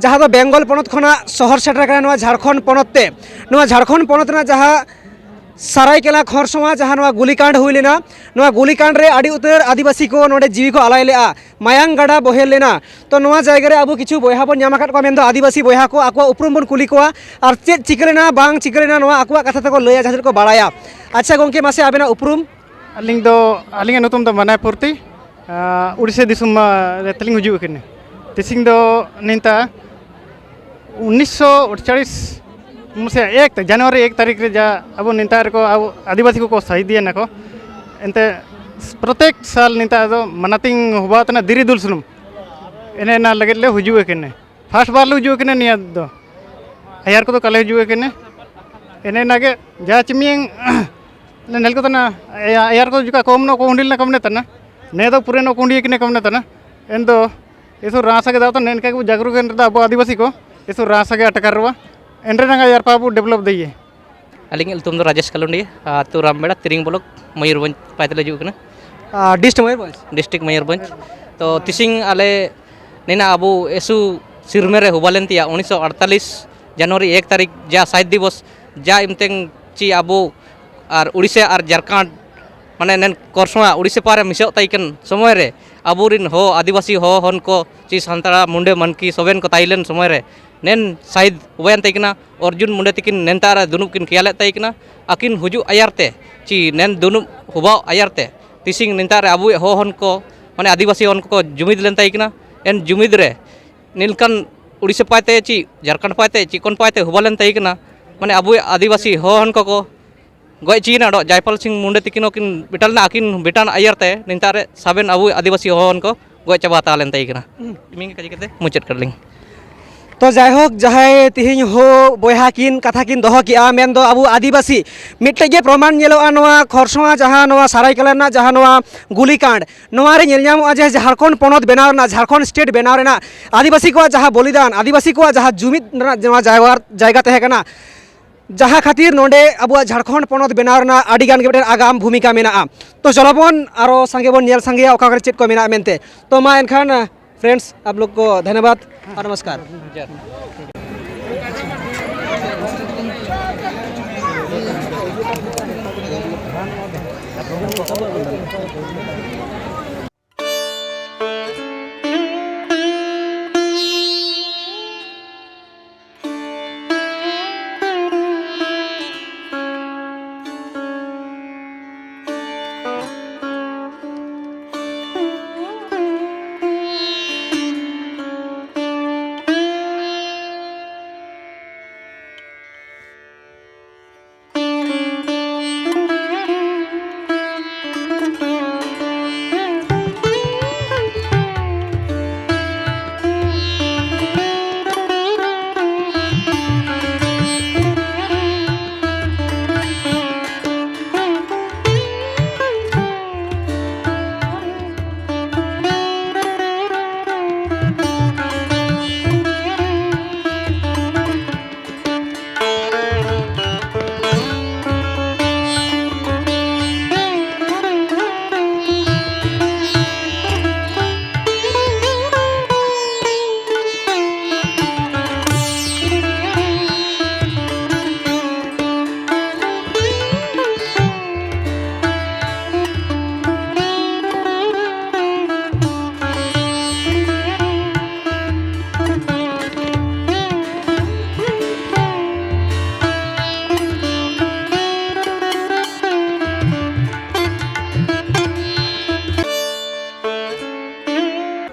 ᱡᱟᱦᱟᱸ ᱫᱚ ᱵᱮᱝᱜᱚᱞ ᱯᱚᱱᱚᱛ ᱠᱷᱚᱱᱟᱜ ᱥᱚᱦᱚᱨ ᱥᱮᱴᱮᱨ ᱟᱠᱟᱱᱟ ᱱᱚᱣᱟ ᱡᱷᱟᱲᱠᱷᱚᱸᱰ ᱯᱚᱱᱚᱛ ᱛᱮ᱾ ᱱᱚᱣᱟ ᱡᱷᱟᱲᱠᱷᱚᱸᱰ ᱯᱚᱱᱚᱛ ᱨᱮᱱᱟᱜ ᱡᱟᱦᱟᱸ ᱥᱟᱨᱟᱭᱠᱮᱞᱟ ᱠᱷᱚᱨᱥᱚᱣᱟ ᱡᱟᱦᱟᱸ ᱱᱚᱣᱟ ᱜᱩᱞᱤᱠᱟᱱᱰ ᱦᱩᱭ ᱞᱮᱱᱟ, ᱱᱚᱣᱟ ᱜᱩᱞᱤᱠᱟᱱᱰ ᱨᱮ ᱟᱹᱰᱤ ᱩᱛᱟᱹᱨ ᱟᱹᱫᱤᱵᱟᱹᱥᱤ ᱠᱚ ᱱᱚᱰᱮ ᱡᱤᱣᱤ ᱠᱚ ᱟᱞᱟᱭ ᱞᱮᱫᱼᱟ, ᱢᱟᱭᱟᱝ ᱜᱟᱰᱟ ᱵᱚᱦᱮᱞ ᱞᱮᱱᱟ᱾ ᱛᱚ ᱱᱚᱣᱟ ᱡᱟᱭᱜᱟ ᱨᱮ ᱟᱵᱚ ᱠᱤᱪᱷᱩ ᱵᱚᱭᱦᱟ ᱵᱚᱱ ᱧᱟᱢ ᱟᱠᱟᱫ ᱠᱚᱣᱟ, ᱢᱮᱱᱫᱚ ᱟᱹᱫᱤᱵᱟᱹᱥᱤ ᱵᱚᱭᱦᱟ ᱠᱚ, ᱟᱠᱚᱣᱟᱜ ᱩᱯᱨᱩᱢ ᱵᱚᱱ ᱠᱩᱞᱤ ᱠᱚᱣᱟ ᱟᱨ ᱪᱮᱫ ᱪᱤᱠᱟᱹ ᱞᱮᱱᱟ ᱵᱟᱝ ᱪᱤᱠᱟᱹ ᱞᱮᱱᱟ ᱱᱚᱣᱟ ᱟᱠᱚᱣᱟᱜ ᱠᱟᱛᱷᱟ ᱛᱮᱠᱚ ᱞᱟᱹᱭᱟ, ᱡᱟᱦᱟᱸ ᱛᱮᱠᱚ ᱵᱟᱲᱟᱭᱟ᱾ ᱟᱪᱪᱷᱟ ᱜᱚᱢᱠᱮ, ᱢᱟᱥᱮ ᱟᱵᱮᱱᱟᱜ ᱩᱯᱨᱩᱢ? ᱟᱹᱞᱤᱧ ᱫᱚ, ᱟᱹᱞᱤᱧᱟᱜ ᱧᱩᱛᱩᱢ ᱫᱚ ᱢᱟᱱᱟᱭ ᱯᱩᱨᱛᱤ, ᱟᱸ, ᱩᱲᱤᱥᱥᱟ ᱫᱤᱥᱚᱢ, ᱟᱸ, ᱨᱮ ᱛᱟᱹᱞᱤᱧ ᱦᱤᱡᱩᱜ ᱠᱟᱱᱟ᱾ ᱛᱤᱥᱤᱝ ᱫᱚ ᱱᱤᱱᱛᱟ ᱩᱱᱤᱥᱥᱚ ᱟᱴᱪᱚᱞᱞᱤᱥ ᱢᱟᱥᱮ ᱮᱠ ᱛᱮ, ᱡᱟᱱᱩᱣᱟᱨᱤ ᱮᱠ ᱛᱟᱹᱨᱤᱠᱷ ᱨᱮ ᱡᱟ ᱟᱵᱚ ᱱᱮᱛᱟ ᱨᱮᱠᱚ ᱟᱵᱚ ᱟᱹᱫᱤᱵᱟᱹᱥᱤ ᱠᱚᱠᱚ ᱥᱟᱹᱦᱤᱫᱤᱭᱮᱱᱟ ᱠᱚ, ᱮᱱᱛᱮ ᱯᱨᱚᱛᱮᱠ ᱥᱟᱞ ᱱᱮᱛᱟ ᱫᱚ ᱢᱟᱱᱟᱛᱤᱝ ᱦᱚᱵᱟ ᱛᱮᱱᱟᱜ ᱫᱤᱨᱤ ᱫᱩᱞ ᱥᱩᱱᱩᱢ ᱮᱱᱮ ᱮᱱᱟ ᱞᱟᱹᱜᱤᱫ ᱞᱮ ᱦᱤᱡᱩᱜ ᱠᱟᱱᱟ᱾ ᱯᱷᱟᱥᱴ ᱵᱟᱨ ᱞᱮ ᱦᱤᱡᱩᱜ ᱠᱟᱱᱟ ᱱᱤᱭᱟᱹ ᱫᱚ, ᱟᱭᱟᱨ ᱠᱚᱫᱚ ᱠᱟᱞᱮ ᱦᱤᱡᱩᱜ ᱠᱟᱱᱟ᱾ ᱮᱱᱮ ᱮᱱᱟ ᱜᱮ ᱡᱟ ᱪᱤᱢᱤᱭᱟᱹᱝ ᱱᱮᱞ ᱠᱚ ᱛᱟᱱᱟ, ᱮᱭᱟᱨ ᱠᱚ ᱡᱩᱠᱟ ᱠᱚᱢ ᱱᱚ ᱠᱚ ᱦᱩᱸᱰᱤᱞ ᱱᱟ ᱠᱚᱢ ᱱᱮ ᱛᱟᱱᱟ᱾ ᱱᱮ ᱫᱚ ᱯᱩᱨᱟᱹ ᱱᱚ ᱠᱩᱸᱰᱤ ᱠᱤᱱᱮ ᱠᱚᱢ ᱱᱮ ᱛᱟᱱᱟ᱾ ᱮᱱ ᱫᱚ ᱮᱥᱚ ᱨᱟᱥᱟ ᱜᱮ ᱫᱟᱣ ᱛᱟᱱᱟ, ᱮᱱᱠᱟ ᱜᱮ ᱡᱟᱜᱨᱩ ᱜᱮ ᱱᱮ ᱫᱚ ᱟᱵᱚ ᱟᱹᱫᱤᱵᱟᱹᱥᱤ ᱠᱚ ᱮᱥᱚ ᱨᱟᱥᱟ ᱜᱮ ᱟᱴᱠᱟᱨ ᱨᱚᱣᱟ᱾ ᱮᱱᱨᱮ ᱱᱟᱝ ᱟᱭᱟᱨ ᱯᱟ ᱵᱚ ᱰᱮᱵᱷᱞᱚᱯ ᱫᱟᱹᱭᱮ᱾ ᱟᱹᱞᱤᱧᱟᱜ ᱧᱩᱛᱩᱢ ᱫᱚ ᱨᱟᱡᱮᱥ ᱠᱟᱞᱩᱱᱰᱤᱭᱟ, ᱟᱹᱛᱩ ᱨᱟᱢᱵᱮᱲᱟ, ᱛᱤᱨᱤᱝ ᱵᱞᱚᱠ, ᱢᱚᱭᱩᱨᱵᱷᱚᱸᱡᱽ ᱯᱟᱭᱛᱮ ᱞᱮ ᱦᱤᱡᱩᱜ ᱠᱟᱱᱟ᱾ ᱰᱤᱥᱴᱨᱤᱠᱴ ᱢᱚᱭᱩᱨᱵᱷᱚᱸᱡᱽ᱾ ᱛᱚ ᱛᱤᱥᱤᱝ ᱟᱞᱮ ᱱᱮᱱᱟ ᱟᱵᱚ ᱮᱥᱩ ᱥᱤᱨᱢᱮ ᱨᱮ ᱦᱩᱵᱟ ᱞᱮᱱ ᱛᱮᱭᱟ ᱩᱱᱤᱥᱥᱚ ᱟᱴᱛᱟᱞᱤᱥ ᱡᱟᱱᱩᱣᱟᱨᱤ ᱮᱠ ᱛᱟᱹᱨᱤᱠᱷ ᱡᱟ ᱥᱟᱭᱤᱫ ᱫᱤᱵᱚᱥ ᱡᱟ ᱤᱢᱛᱮᱝ ᱪᱤ ᱟᱵᱚ ᱟᱨ ᱩᱲᱤᱥᱥᱟ ᱟᱨ ᱡᱷᱟᱲᱠᱷᱚᱸᱰ ᱢᱟᱱᱮ ᱱᱮᱱ ᱠᱚᱨᱥᱚᱣᱟ ᱩᱲᱤᱥᱥᱟ ᱯᱟᱨᱮ ᱢᱤᱥᱚᱜ ᱛᱟᱭ ᱠᱟᱱ ᱥᱚᱢᱚᱭ ᱨᱮ ᱟᱵᱚᱨᱤᱱ ᱦᱚ ᱟᱹᱫᱤᱵᱟᱹᱥᱤ ᱦᱚ ᱦᱚᱱ ᱠᱚ ᱪᱤ ᱥᱟᱱᱛᱟᱲᱟ ᱢᱩᱱᱰᱟᱹ ᱢᱟᱱᱠᱤ ᱥᱚᱵᱮᱱ ᱠᱚ ᱛᱟᱭ ᱞᱮᱱ ᱥᱚᱢᱚᱭ ᱨᱮ ᱱᱮᱱ ᱥᱟᱭᱤᱫ ᱦᱩᱵᱟᱭᱮᱱ ᱛᱟᱭ ᱠᱟᱱᱟ᱾ ᱚᱨᱡᱩᱱ ᱢᱩᱱᱰᱟᱹ ᱛᱤᱠᱤᱱ ᱱᱮᱱᱛᱟ ᱨᱮ ᱫᱩᱱᱩᱵ ᱠᱤᱱ ᱠᱮᱭᱟᱞᱮᱫ ᱛᱟᱭ ᱠᱟᱱᱟ᱾ ᱟᱹᱠᱤᱱ ᱦᱩᱡᱩᱜ ᱟᱭᱟᱨ ᱛᱮ ᱪᱤ ᱱᱮᱱ ᱫᱩᱱᱩᱵ ᱦᱩᱵᱟᱣ ᱟᱭᱟᱨ ᱛᱮ ᱛᱤᱥᱤᱝ ᱱᱮᱱᱛᱟ ᱨᱮ ᱟᱵᱚᱭᱤᱡ ᱦᱚ ᱦᱚᱱ ᱠᱚ ᱢᱟᱱᱮ ᱟᱹᱫᱤᱵᱟᱹᱥᱤ ᱦᱚᱱ ᱠᱚᱠᱚ ᱡᱩᱢᱤᱫ ᱞᱮᱱ ᱛᱟᱭ ᱠᱟᱱᱟ᱾ ᱮᱱ ᱡᱩᱢᱤᱫ ᱨᱮ ᱱᱤᱞᱠᱟᱱ ᱩᱲᱤᱥᱥᱟ ᱯᱟᱭᱛᱮ ᱪᱤ ᱡᱷᱟᱲᱠᱷᱚᱸᱰ ᱯᱟᱭᱛᱮ ᱪᱤ ᱠᱚᱱ ᱯᱟᱭᱛᱮ ᱦᱩᱵᱟ ᱞᱮᱱ ᱛᱟᱭ ᱠᱟᱱᱟ᱾ ᱢᱟᱱᱮ ᱟᱵᱚᱭᱤᱡ ᱟᱹᱫᱤᱵᱟᱹᱥᱤ ᱦᱚ ᱦᱚᱱ ᱠᱚᱠᱚ ᱜᱚᱡ ᱪᱤᱭᱮᱱᱟ᱾ ᱚᱰᱚ ᱡᱟᱭᱯᱟᱞ ᱥᱤᱝ ᱢᱩᱱᱰᱟᱹ ᱛᱤᱠᱤᱱ ᱦᱚᱸ ᱠᱤᱱ ᱵᱮᱴᱟᱞ ᱞᱮᱱᱟ᱾ ᱟᱹᱠᱤᱱ ᱵᱮᱴᱟᱱ ᱟᱭᱟᱨ ᱛᱮ ᱱᱮᱱᱛᱟ ᱨᱮ ᱥᱟᱵᱮᱱ ᱟᱵᱚ ᱟᱹᱫᱤᱵᱟᱹᱥᱤ ᱦᱚ ᱦᱚᱱ ᱠᱚ ᱜᱚᱡ ᱪᱟᱵᱟ ᱦᱟᱛᱟᱣ ᱞᱮᱱ ᱛᱟᱭ ᱠᱟᱱᱟ᱾ ᱢᱤᱝ ᱠᱟᱡᱤ ᱠᱟᱛᱮ ᱢᱩᱪᱟᱹᱫ ᱠᱟᱫ ᱞᱤᱧ᱾ ᱛᱚ ᱡᱟᱭᱦᱳᱠ, ᱡᱟᱦᱟᱸᱭ ᱛᱤᱦᱤᱧ ᱦᱳ ᱵᱚᱭᱦᱟ ᱠᱤᱱ ᱠᱟᱛᱷᱟ ᱠᱤᱱ ᱫᱚᱦᱚ ᱠᱮᱜᱼᱟ, ᱢᱮᱱᱫᱚ ᱟᱵᱚ ᱟᱹᱫᱤᱵᱟᱹᱥᱤ, ᱢᱤᱫᱴᱮᱡ ᱜᱮ ᱯᱨᱚᱢᱟᱱ ᱧᱮᱞᱚᱜᱼᱟ ᱱᱚᱣᱟ ᱠᱷᱚᱨᱥᱚᱣᱟ, ᱡᱟᱦᱟᱸ ᱱᱚᱣᱟ ᱥᱟᱨᱟᱭᱠᱮᱞᱟ ᱨᱮᱱᱟᱜ ᱡᱟᱦᱟᱸ ᱱᱚᱣᱟ ᱜᱩᱞᱤᱠᱟᱸᱰ, ᱱᱚᱣᱟ ᱨᱮ ᱧᱮᱞ ᱧᱟᱢᱚᱜᱼᱟ ᱡᱮ ᱡᱷᱟᱲᱠᱷᱚᱸᱰ ᱯᱚᱱᱚᱛ ᱵᱮᱱᱟᱣ ᱨᱮᱱᱟᱜ, ᱡᱷᱟᱲᱠᱷᱚᱸᱰ ᱥᱴᱮᱴ ᱵᱮᱱᱟᱣ ᱨᱮᱱᱟᱜ ᱟᱹᱫᱤᱵᱟᱹᱥᱤ ᱠᱚᱣᱟᱜ ᱡᱟᱦᱟᱸ ᱵᱚᱞᱤᱫᱟᱱ, ᱟᱹᱫᱤᱵᱟᱹᱥᱤ ᱠᱚᱣᱟᱜ ᱡᱟᱦᱟᱸ ᱡᱩᱢᱤᱫ ᱨᱮᱱᱟᱜ ᱱᱚᱣᱟ ᱡᱟᱭᱜᱟ, ᱡᱟᱭᱜᱟ ᱛᱟᱦᱮᱸ ᱠᱟᱱᱟ, ᱡᱟᱦᱟᱸ ᱠᱷᱟᱹᱛᱤᱨ ᱱᱚᱰᱮ ᱟᱵᱚᱣᱟᱜ ᱡᱷᱟᱲᱠᱷᱚᱸᱰ ᱯᱚᱱᱚᱛ ᱵᱮᱱᱟᱣ ᱨᱮᱱᱟᱜ ᱟᱹᱰᱤ ᱜᱟᱱ ᱜᱮ ᱢᱤᱫᱴᱮᱱ ᱟᱜᱟᱢ ᱵᱷᱩᱢᱤᱠᱟ ᱢᱮᱱᱟᱜᱼᱟ᱾ ᱛᱚ ᱪᱚᱞᱚ ᱵᱚᱱ ᱟᱨᱚ ᱥᱟᱸᱜᱮ ᱵᱚᱱ ᱧᱮᱞ ᱥᱟᱸᱜᱮᱭᱟ ᱚᱠᱟ ᱠᱚᱨᱮ ᱪᱮᱫ ᱠᱚ ᱢᱮᱱᱟᱜᱼᱟ ᱢᱮᱱᱛᱮ᱾ ᱛᱚ ᱢᱟ ᱮᱱᱠᱷᱟᱱ, friends, ᱟᱯ ᱞᱳᱜ ᱠᱚ ᱫᱷᱚᱱᱭᱚᱵᱟᱫ ᱟᱨ ᱱᱚᱢᱚᱥᱠᱟᱨ᱾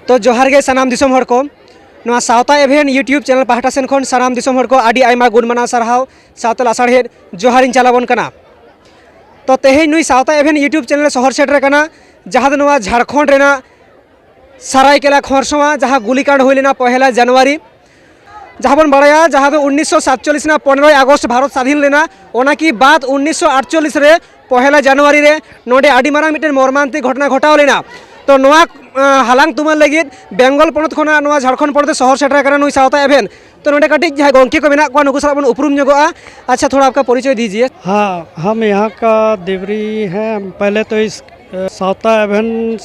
ᱛᱚ ᱡᱚᱦᱟᱨ ᱜᱮ ᱥᱟᱱᱟᱢ ᱫᱤᱥᱚᱢ ᱦᱚᱲ ᱠᱚ, ᱱᱚᱣᱟ ᱥᱟᱶᱛᱟ ᱮᱵᱷᱮᱱ YouTube ᱪᱮᱱᱮᱞ ᱯᱟᱦᱴᱟ ᱥᱮᱱ ᱠᱷᱚᱱ ᱥᱟᱱᱟᱢ ᱫᱤᱥᱚᱢ ᱦᱚᱲ ᱠᱚ ᱟᱹᱰᱤ ᱟᱭᱢᱟ ᱜᱩᱱ ᱢᱟᱱᱟᱣ ᱥᱟᱨᱦᱟᱣ ᱥᱟᱶᱛᱮ ᱞᱟᱥᱟᱲᱦᱮᱫ ᱡᱚᱦᱟᱨᱤᱧ ᱪᱟᱞᱟᱵᱚᱱ ᱠᱟᱱᱟ᱾ ᱛᱚ ᱛᱮᱦᱮᱧ ᱱᱩᱭ ᱥᱟᱶᱛᱟ ᱮᱵᱷᱮᱱ YouTube ᱪᱮᱱᱮᱞ ᱥᱚᱦᱚᱨ ᱥᱮᱴᱮᱨ ᱠᱟᱱᱟ, ᱡᱟᱦᱟᱸ ᱫᱚ ᱱᱚᱣᱟ ᱡᱷᱟᱲᱠᱷᱚᱸᱰ ᱨᱮᱱᱟᱜ ᱥᱟᱨᱟᱭᱠᱮᱞᱟ ᱠᱷᱚᱨᱥᱚᱣᱟ, ᱡᱟᱦᱟᱸ ᱜᱩᱞᱤᱠᱟᱸᱰ ᱦᱩᱭ ᱞᱮᱱᱟ ᱯᱚᱦᱮᱞᱟ ᱡᱟᱱᱩᱣᱟᱨᱤ, ᱡᱟᱦᱟᱸ ᱵᱚᱱ ᱵᱟᱲᱟᱭᱟ, ᱡᱟᱦᱟᱸ ᱫᱚ ᱩᱱᱤᱥᱥᱚ ᱥᱟᱛᱪᱚᱞᱞᱤᱥ ᱨᱮᱱᱟᱜ ᱯᱚᱱᱮᱨᱚᱭ ᱟᱜᱚᱥᱴ ᱵᱷᱟᱨᱚᱛ ᱥᱟᱫᱷᱤᱱ ᱞᱮᱱᱟ, ᱚᱱᱟ ᱠᱤ ᱵᱟᱫ ᱩᱱᱤᱥᱥᱚ ᱟᱴᱪᱚᱞᱞᱤᱥ ᱨᱮ ᱯᱚᱦᱮᱞᱟ ᱡᱟᱱᱩᱣᱟᱨᱤ ᱨᱮ ᱱᱚᱰᱮ ᱟᱹᱰᱤ ᱢᱟᱨᱟᱝ ᱢᱤᱫᱴᱮᱱ ᱢᱚᱨᱢᱟᱱᱛᱤᱠ ᱜᱷᱚᱴᱚᱱᱟ ᱜᱷᱚᱴᱟᱣ ᱞᱮᱱᱟ᱾ ᱛᱚ ᱱᱚᱣᱟ, ᱟᱸ, ᱦᱟᱞᱟᱝ ᱛᱩᱢᱟᱹᱞ ᱞᱟᱹᱜᱤᱫ ᱵᱮᱝᱜᱚᱞ ᱯᱚᱱᱚᱛ ᱠᱷᱚᱱᱟᱜ ᱱᱚᱣᱟ ᱡᱷᱟᱲᱠᱷᱚᱸᱰ ᱯᱚᱱᱚᱛ ᱛᱮ ᱥᱚᱦᱚᱨ ᱥᱮᱴᱮᱨ ᱟᱠᱟᱱᱟ ᱱᱩᱭ ᱥᱟᱶᱛᱟ ᱮᱵᱷᱮᱱ᱾ ᱛᱚ ᱱᱚᱰᱮ ᱠᱟᱹᱴᱤᱡ ᱡᱟᱦᱟᱸᱭ ᱜᱚᱢᱠᱮ ᱠᱚ ᱢᱮᱱᱟᱜ ᱠᱚᱣᱟ, ᱱᱩᱠᱩ ᱥᱟᱞᱟᱜ ᱵᱚᱱ ᱩᱯᱨᱩᱢ ᱧᱚᱜᱚᱜᱼᱟ᱾ ᱟᱪᱪᱷᱟ, ᱛᱷᱚᱲᱟ ᱟᱯᱠᱟ ᱯᱚᱨᱤᱪᱚᱭ ᱫᱤᱡᱤᱭᱮ᱾ हाँ, हम यहाँ का देवरी हैं। हम पहले तो इस, अ, सावता एवेंट्स,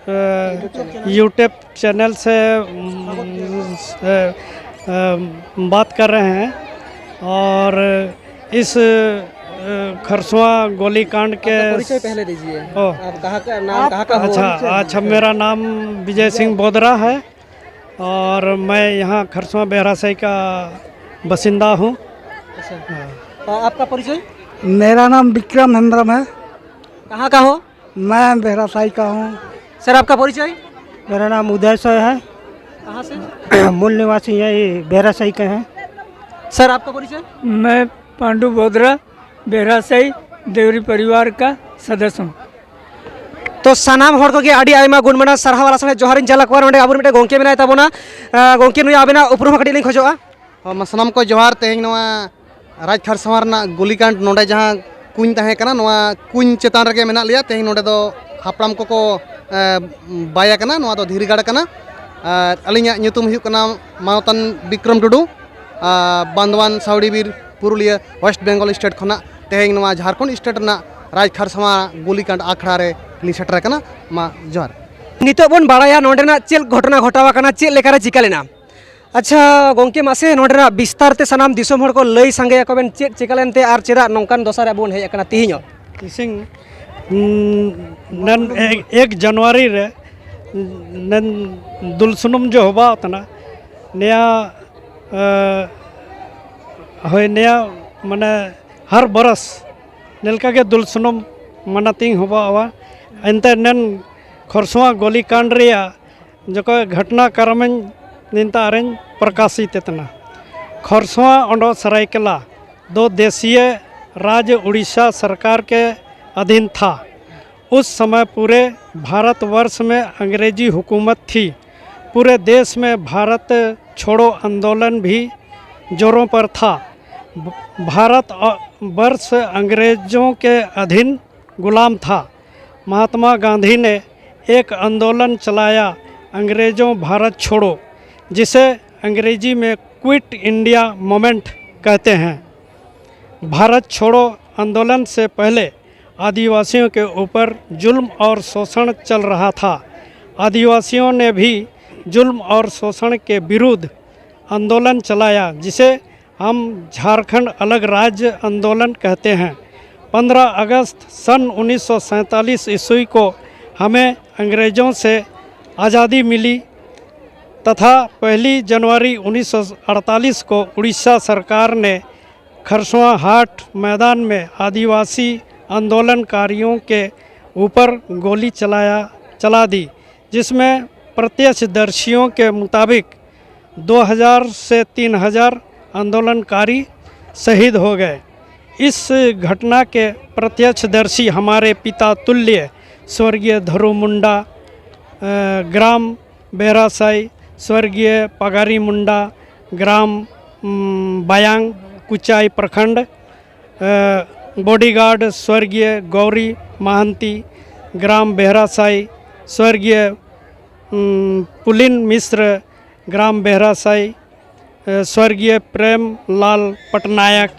अ, YouTube चैनल से, उम, अ, अ, बात कर रहे हैं और इस, अ, खरसुआ गोलीकांड के आपका परिचय पहले दीजिए। ओह। आप कहाँ का, नाम कहाँ का हुआ? अच्छा, अच्छा, मेरा नाम विजय सिंह बोदरा है। और मैं यहाँ खरसुआ बेहरासई का बसिंदा हूँ। अच्छा। हाँ। और आपका परिचय? मेरा नाम विक्रम हेम्ब्रम है। कहाँ का हो? मैं बेहरासई का हूँ। सर, आपका परिचय? मेरा नाम उदय सॉय है। कहाँ से? मूल निवासी यही बेहरासई के हैं। सर, आपका परिचय? मैं पांडु बोदरा, बेहरासई देवरी परिवार का सदस्य हूँ। ᱛᱚ ᱥᱟᱱᱟᱢ ᱦᱚᱲ ᱠᱚᱜᱮ ᱟᱹᱰᱤ ᱟᱭᱢᱟ ᱜᱩᱱ ᱢᱟᱱᱟᱣ ᱥᱟᱨᱦᱟᱣ ᱟᱨ ᱥᱟᱱᱟᱢ ᱡᱚᱦᱟᱨᱤᱧ ᱪᱟᱞ ᱟᱠᱚᱣᱟ᱾ ᱱᱚᱰᱮ ᱟᱵᱚᱨᱮᱱ ᱢᱤᱫᱴᱮᱱ ᱜᱚᱢᱠᱮ ᱢᱮᱱᱟᱭ ᱛᱟᱵᱚᱱᱟ᱾ ᱟᱸ, ᱜᱚᱢᱠᱮ, ᱱᱩᱭ ᱟᱵᱮᱱᱟᱜ ᱩᱯᱨᱩᱢ ᱦᱚᱸ ᱠᱟᱹᱴᱤᱡ ᱞᱤᱧ ᱠᱷᱚᱡᱚᱜᱼᱟ᱾ ᱦᱚᱸ, ᱢᱟ ᱥᱟᱱᱟᱢ ᱠᱚ ᱡᱚᱦᱟᱨ᱾ ᱛᱮᱦᱮᱧ ᱱᱚᱣᱟ ᱨᱟᱡᱽ ᱠᱷᱟᱨᱥᱟᱣᱟ ᱨᱮᱱᱟᱜ ᱜᱩᱞᱤᱠᱟᱸᱰ, ᱱᱚᱰᱮ ᱡᱟᱦᱟᱸ ᱠᱩᱧ ᱛᱟᱦᱮᱸ ᱠᱟᱱᱟ, ᱱᱚᱣᱟ ᱠᱩᱧ ᱪᱮᱛᱟᱱ ᱨᱮᱜᱮ ᱢᱮᱱᱟᱜ ᱞᱮᱭᱟ᱾ ᱛᱮᱦᱮᱧ ᱱᱚᱰᱮ ᱫᱚ ᱦᱟᱯᱲᱟᱢ ᱠᱚᱠᱚ, ᱮ, ᱵᱟᱭ ᱟᱠᱟᱱᱟ᱾ ᱱᱚᱣᱟ ᱫᱚ ᱫᱷᱤᱨᱤ ᱜᱟᱲ ᱠᱟᱱᱟ᱾ ᱟᱨ ᱟᱹᱞᱤᱧᱟᱜ ᱧᱩᱛᱩᱢ ᱦᱩᱭᱩᱜ ᱠᱟᱱᱟ ᱢᱟᱱᱚᱛᱟᱱ ᱵᱤᱠᱨᱚᱢ ᱴᱩᱰᱩ, ᱟᱨ ᱵᱟᱱᱫᱣᱟᱱ ᱥᱟᱣᱲᱤ ᱵᱤᱨ, ᱯᱩᱨᱩᱞᱤᱭᱟᱹ, ᱳᱭᱮᱥᱴ ᱵᱮᱝᱜᱚᱞ ᱥᱴᱮᱴ ᱠᱷᱚᱱᱟᱜ ᱛᱮᱦᱮᱧ ᱱᱚᱣᱟ ᱡᱷᱟᱲᱠᱷᱚᱸᱰ ᱥᱴᱮᱴ ᱨᱮᱱᱟᱜ ᱨᱟᱡᱽ ᱠᱷᱟᱨᱥᱟᱣᱟ ᱜᱩᱞᱤᱠᱟᱸᱰ ᱟᱠᱷᱲᱟ ᱨᱮ ᱞᱤᱧ ᱥᱮᱴᱮᱨ ᱟᱠᱟᱱᱟ᱾ ᱢᱟ ᱡᱚᱦᱟᱨ᱾ ᱱᱤᱛᱚᱜ ᱵᱚᱱ ᱵᱟᱲᱟᱭᱟ ᱱᱚᱰᱮᱱᱟᱜ ᱪᱮᱫ ᱜᱷᱚᱴᱚᱱᱟ ᱜᱷᱚᱴᱟᱣ ᱟᱠᱟᱱᱟ, ᱪᱮᱫ ᱞᱮᱠᱟᱨᱮ ᱪᱤᱠᱟ ᱞᱮᱱᱟ᱾ ᱟᱪᱪᱷᱟ ᱜᱚᱢᱠᱮ, ᱢᱟᱥᱮ ᱱᱚᱰᱮᱱᱟᱜ ᱵᱤᱥᱛᱟᱨ ᱛᱮ ᱥᱟᱱᱟᱢ ᱫᱤᱥᱚᱢ ᱦᱚᱲ ᱠᱚ ᱞᱟᱹᱭ ᱥᱟᱸᱜᱮ ᱟᱠᱚ ᱵᱮᱱ, ᱪᱮᱫ ᱪᱤᱠᱟ ᱞᱮᱱᱛᱮ ᱟᱨ ᱪᱮᱫᱟᱜ ᱱᱚᱝᱠᱟᱱ ᱫᱚᱥᱟ ᱨᱮ ᱟᱵᱚ ᱵᱚᱱ ᱦᱮᱡ ᱟᱠᱟᱱᱟ ᱛᱮᱦᱮᱧᱚᱜ? ᱤᱥᱤᱝ, ᱩᱸ, ᱱᱮᱱ ᱮᱠ, ᱮᱠ ᱡᱟᱱᱩᱣᱟᱨᱤ ᱨᱮ, ᱱᱮᱱ ᱫᱩᱞ ᱥᱩᱱᱩᱢ ᱡᱚ ᱦᱚᱵᱟᱣ ᱛᱟᱱᱟ᱾ ᱱᱮᱭᱟ, ᱮ, ᱦᱳᱭ, ᱱᱮᱭᱟ, ᱢᱟᱱᱮ, ᱦᱟᱨ ᱵᱚᱨᱚᱥ ᱱᱮᱞᱠᱟ ᱜᱮ ᱫᱩᱞ ᱥᱩᱱᱩᱢ ᱢᱟᱱᱟ ᱛᱤᱧ ᱦᱚᱵᱟᱣᱟ᱾ ᱮᱱᱛᱮ ᱱᱮᱱ ᱠᱷᱚᱨᱥᱚᱣᱟ ᱜᱚᱞᱤᱠᱟᱸᱰ ᱨᱮᱭᱟᱜ ᱡᱚᱠᱷᱚᱱ ᱜᱷᱚᱴᱱᱟ ᱠᱨᱚᱢᱤᱧ ᱱᱤᱱᱛᱟ ᱟᱨᱤᱧ ᱯᱨᱚᱠᱟᱥᱤᱛ ᱛᱮᱛᱱᱟ᱾ ᱠᱷᱚᱨᱥᱚᱣᱟ ᱚᱸᱰᱚ ᱥᱟᱨᱟᱭᱠᱮᱞᱟ ᱫᱚ ᱫᱮᱥᱤᱭᱟᱹ ᱨᱟᱡᱽ ᱩᱲᱤᱥᱥᱟ ᱥᱚᱨᱠᱟᱨ ᱠᱮ ᱟᱫᱷᱤᱱ ᱛᱷᱟ᱾ ᱩᱥ ᱥᱚᱢᱚᱭ ᱯᱩᱨᱮ ᱵᱷᱟᱨᱚᱛ ᱵᱚᱨᱥ ᱢᱮ ᱟᱝᱜᱽᱨᱮᱡᱤ ᱦᱩᱠᱩᱢᱚᱛ ᱛᱷᱤ᱾ ᱯᱩᱨᱮ ᱫᱮᱥ ᱢᱮ ᱵᱷᱟᱨᱚᱛ छोड़ो आंदोलन भी जोरों पर था। भारत वर्ष अंग्रेजों के अधीन गुलाम था। महात्मा गांधी ने एक आंदोलन चलाया, अंग्रेजों भारत छोड़ो, जिसे अंग्रेजी में क्विट इंडिया मूवमेंट कहते हैं। भारत छोड़ो आंदोलन से पहले आदिवासियों के ऊपर जुल्म और शोषण चल रहा था। आदिवासियों ने भी जुल्म और शोषण के विरुद्ध आंदोलन चलाया, जिसे हम झारखंड अलग राज्य आंदोलन कहते हैं। पन्द्रह अगस्त सन उन्नीस सौ सैंतालीस ईस्वी को हमें अंग्रेज़ों से आज़ादी मिली तथा पहली जनवरी उन्नीस सौ अड़तालीस को उड़ीसा सरकार ने खरसुआ हाट मैदान में आदिवासी आंदोलनकारियों के ऊपर गोली चलाया चला दी, जिसमें प्रत्यक्षदर्शियों के मुताबिक दो हज़ार से तीन हज़ार आंदोलनकारी शहीद हो गए। इस घटना के प्रत्यक्षदर्शी हमारे पिता तुल्य स्वर्गीय धरू मुंडा, अ, ग्राम बेहरासाई, स्वर्गीय पगारी मुंडा, ग्राम, उम, बायांग, कुचाई प्रखंड, अ, बॉडीगार्ड स्वर्गीय गौरी महांती, ग्राम बेहरासाई, स्वर्गीय, उम, पुलिन मिश्र, ग्राम बेहरासाई, अ, स्वर्गीय प्रेम लाल पटनायक, अ,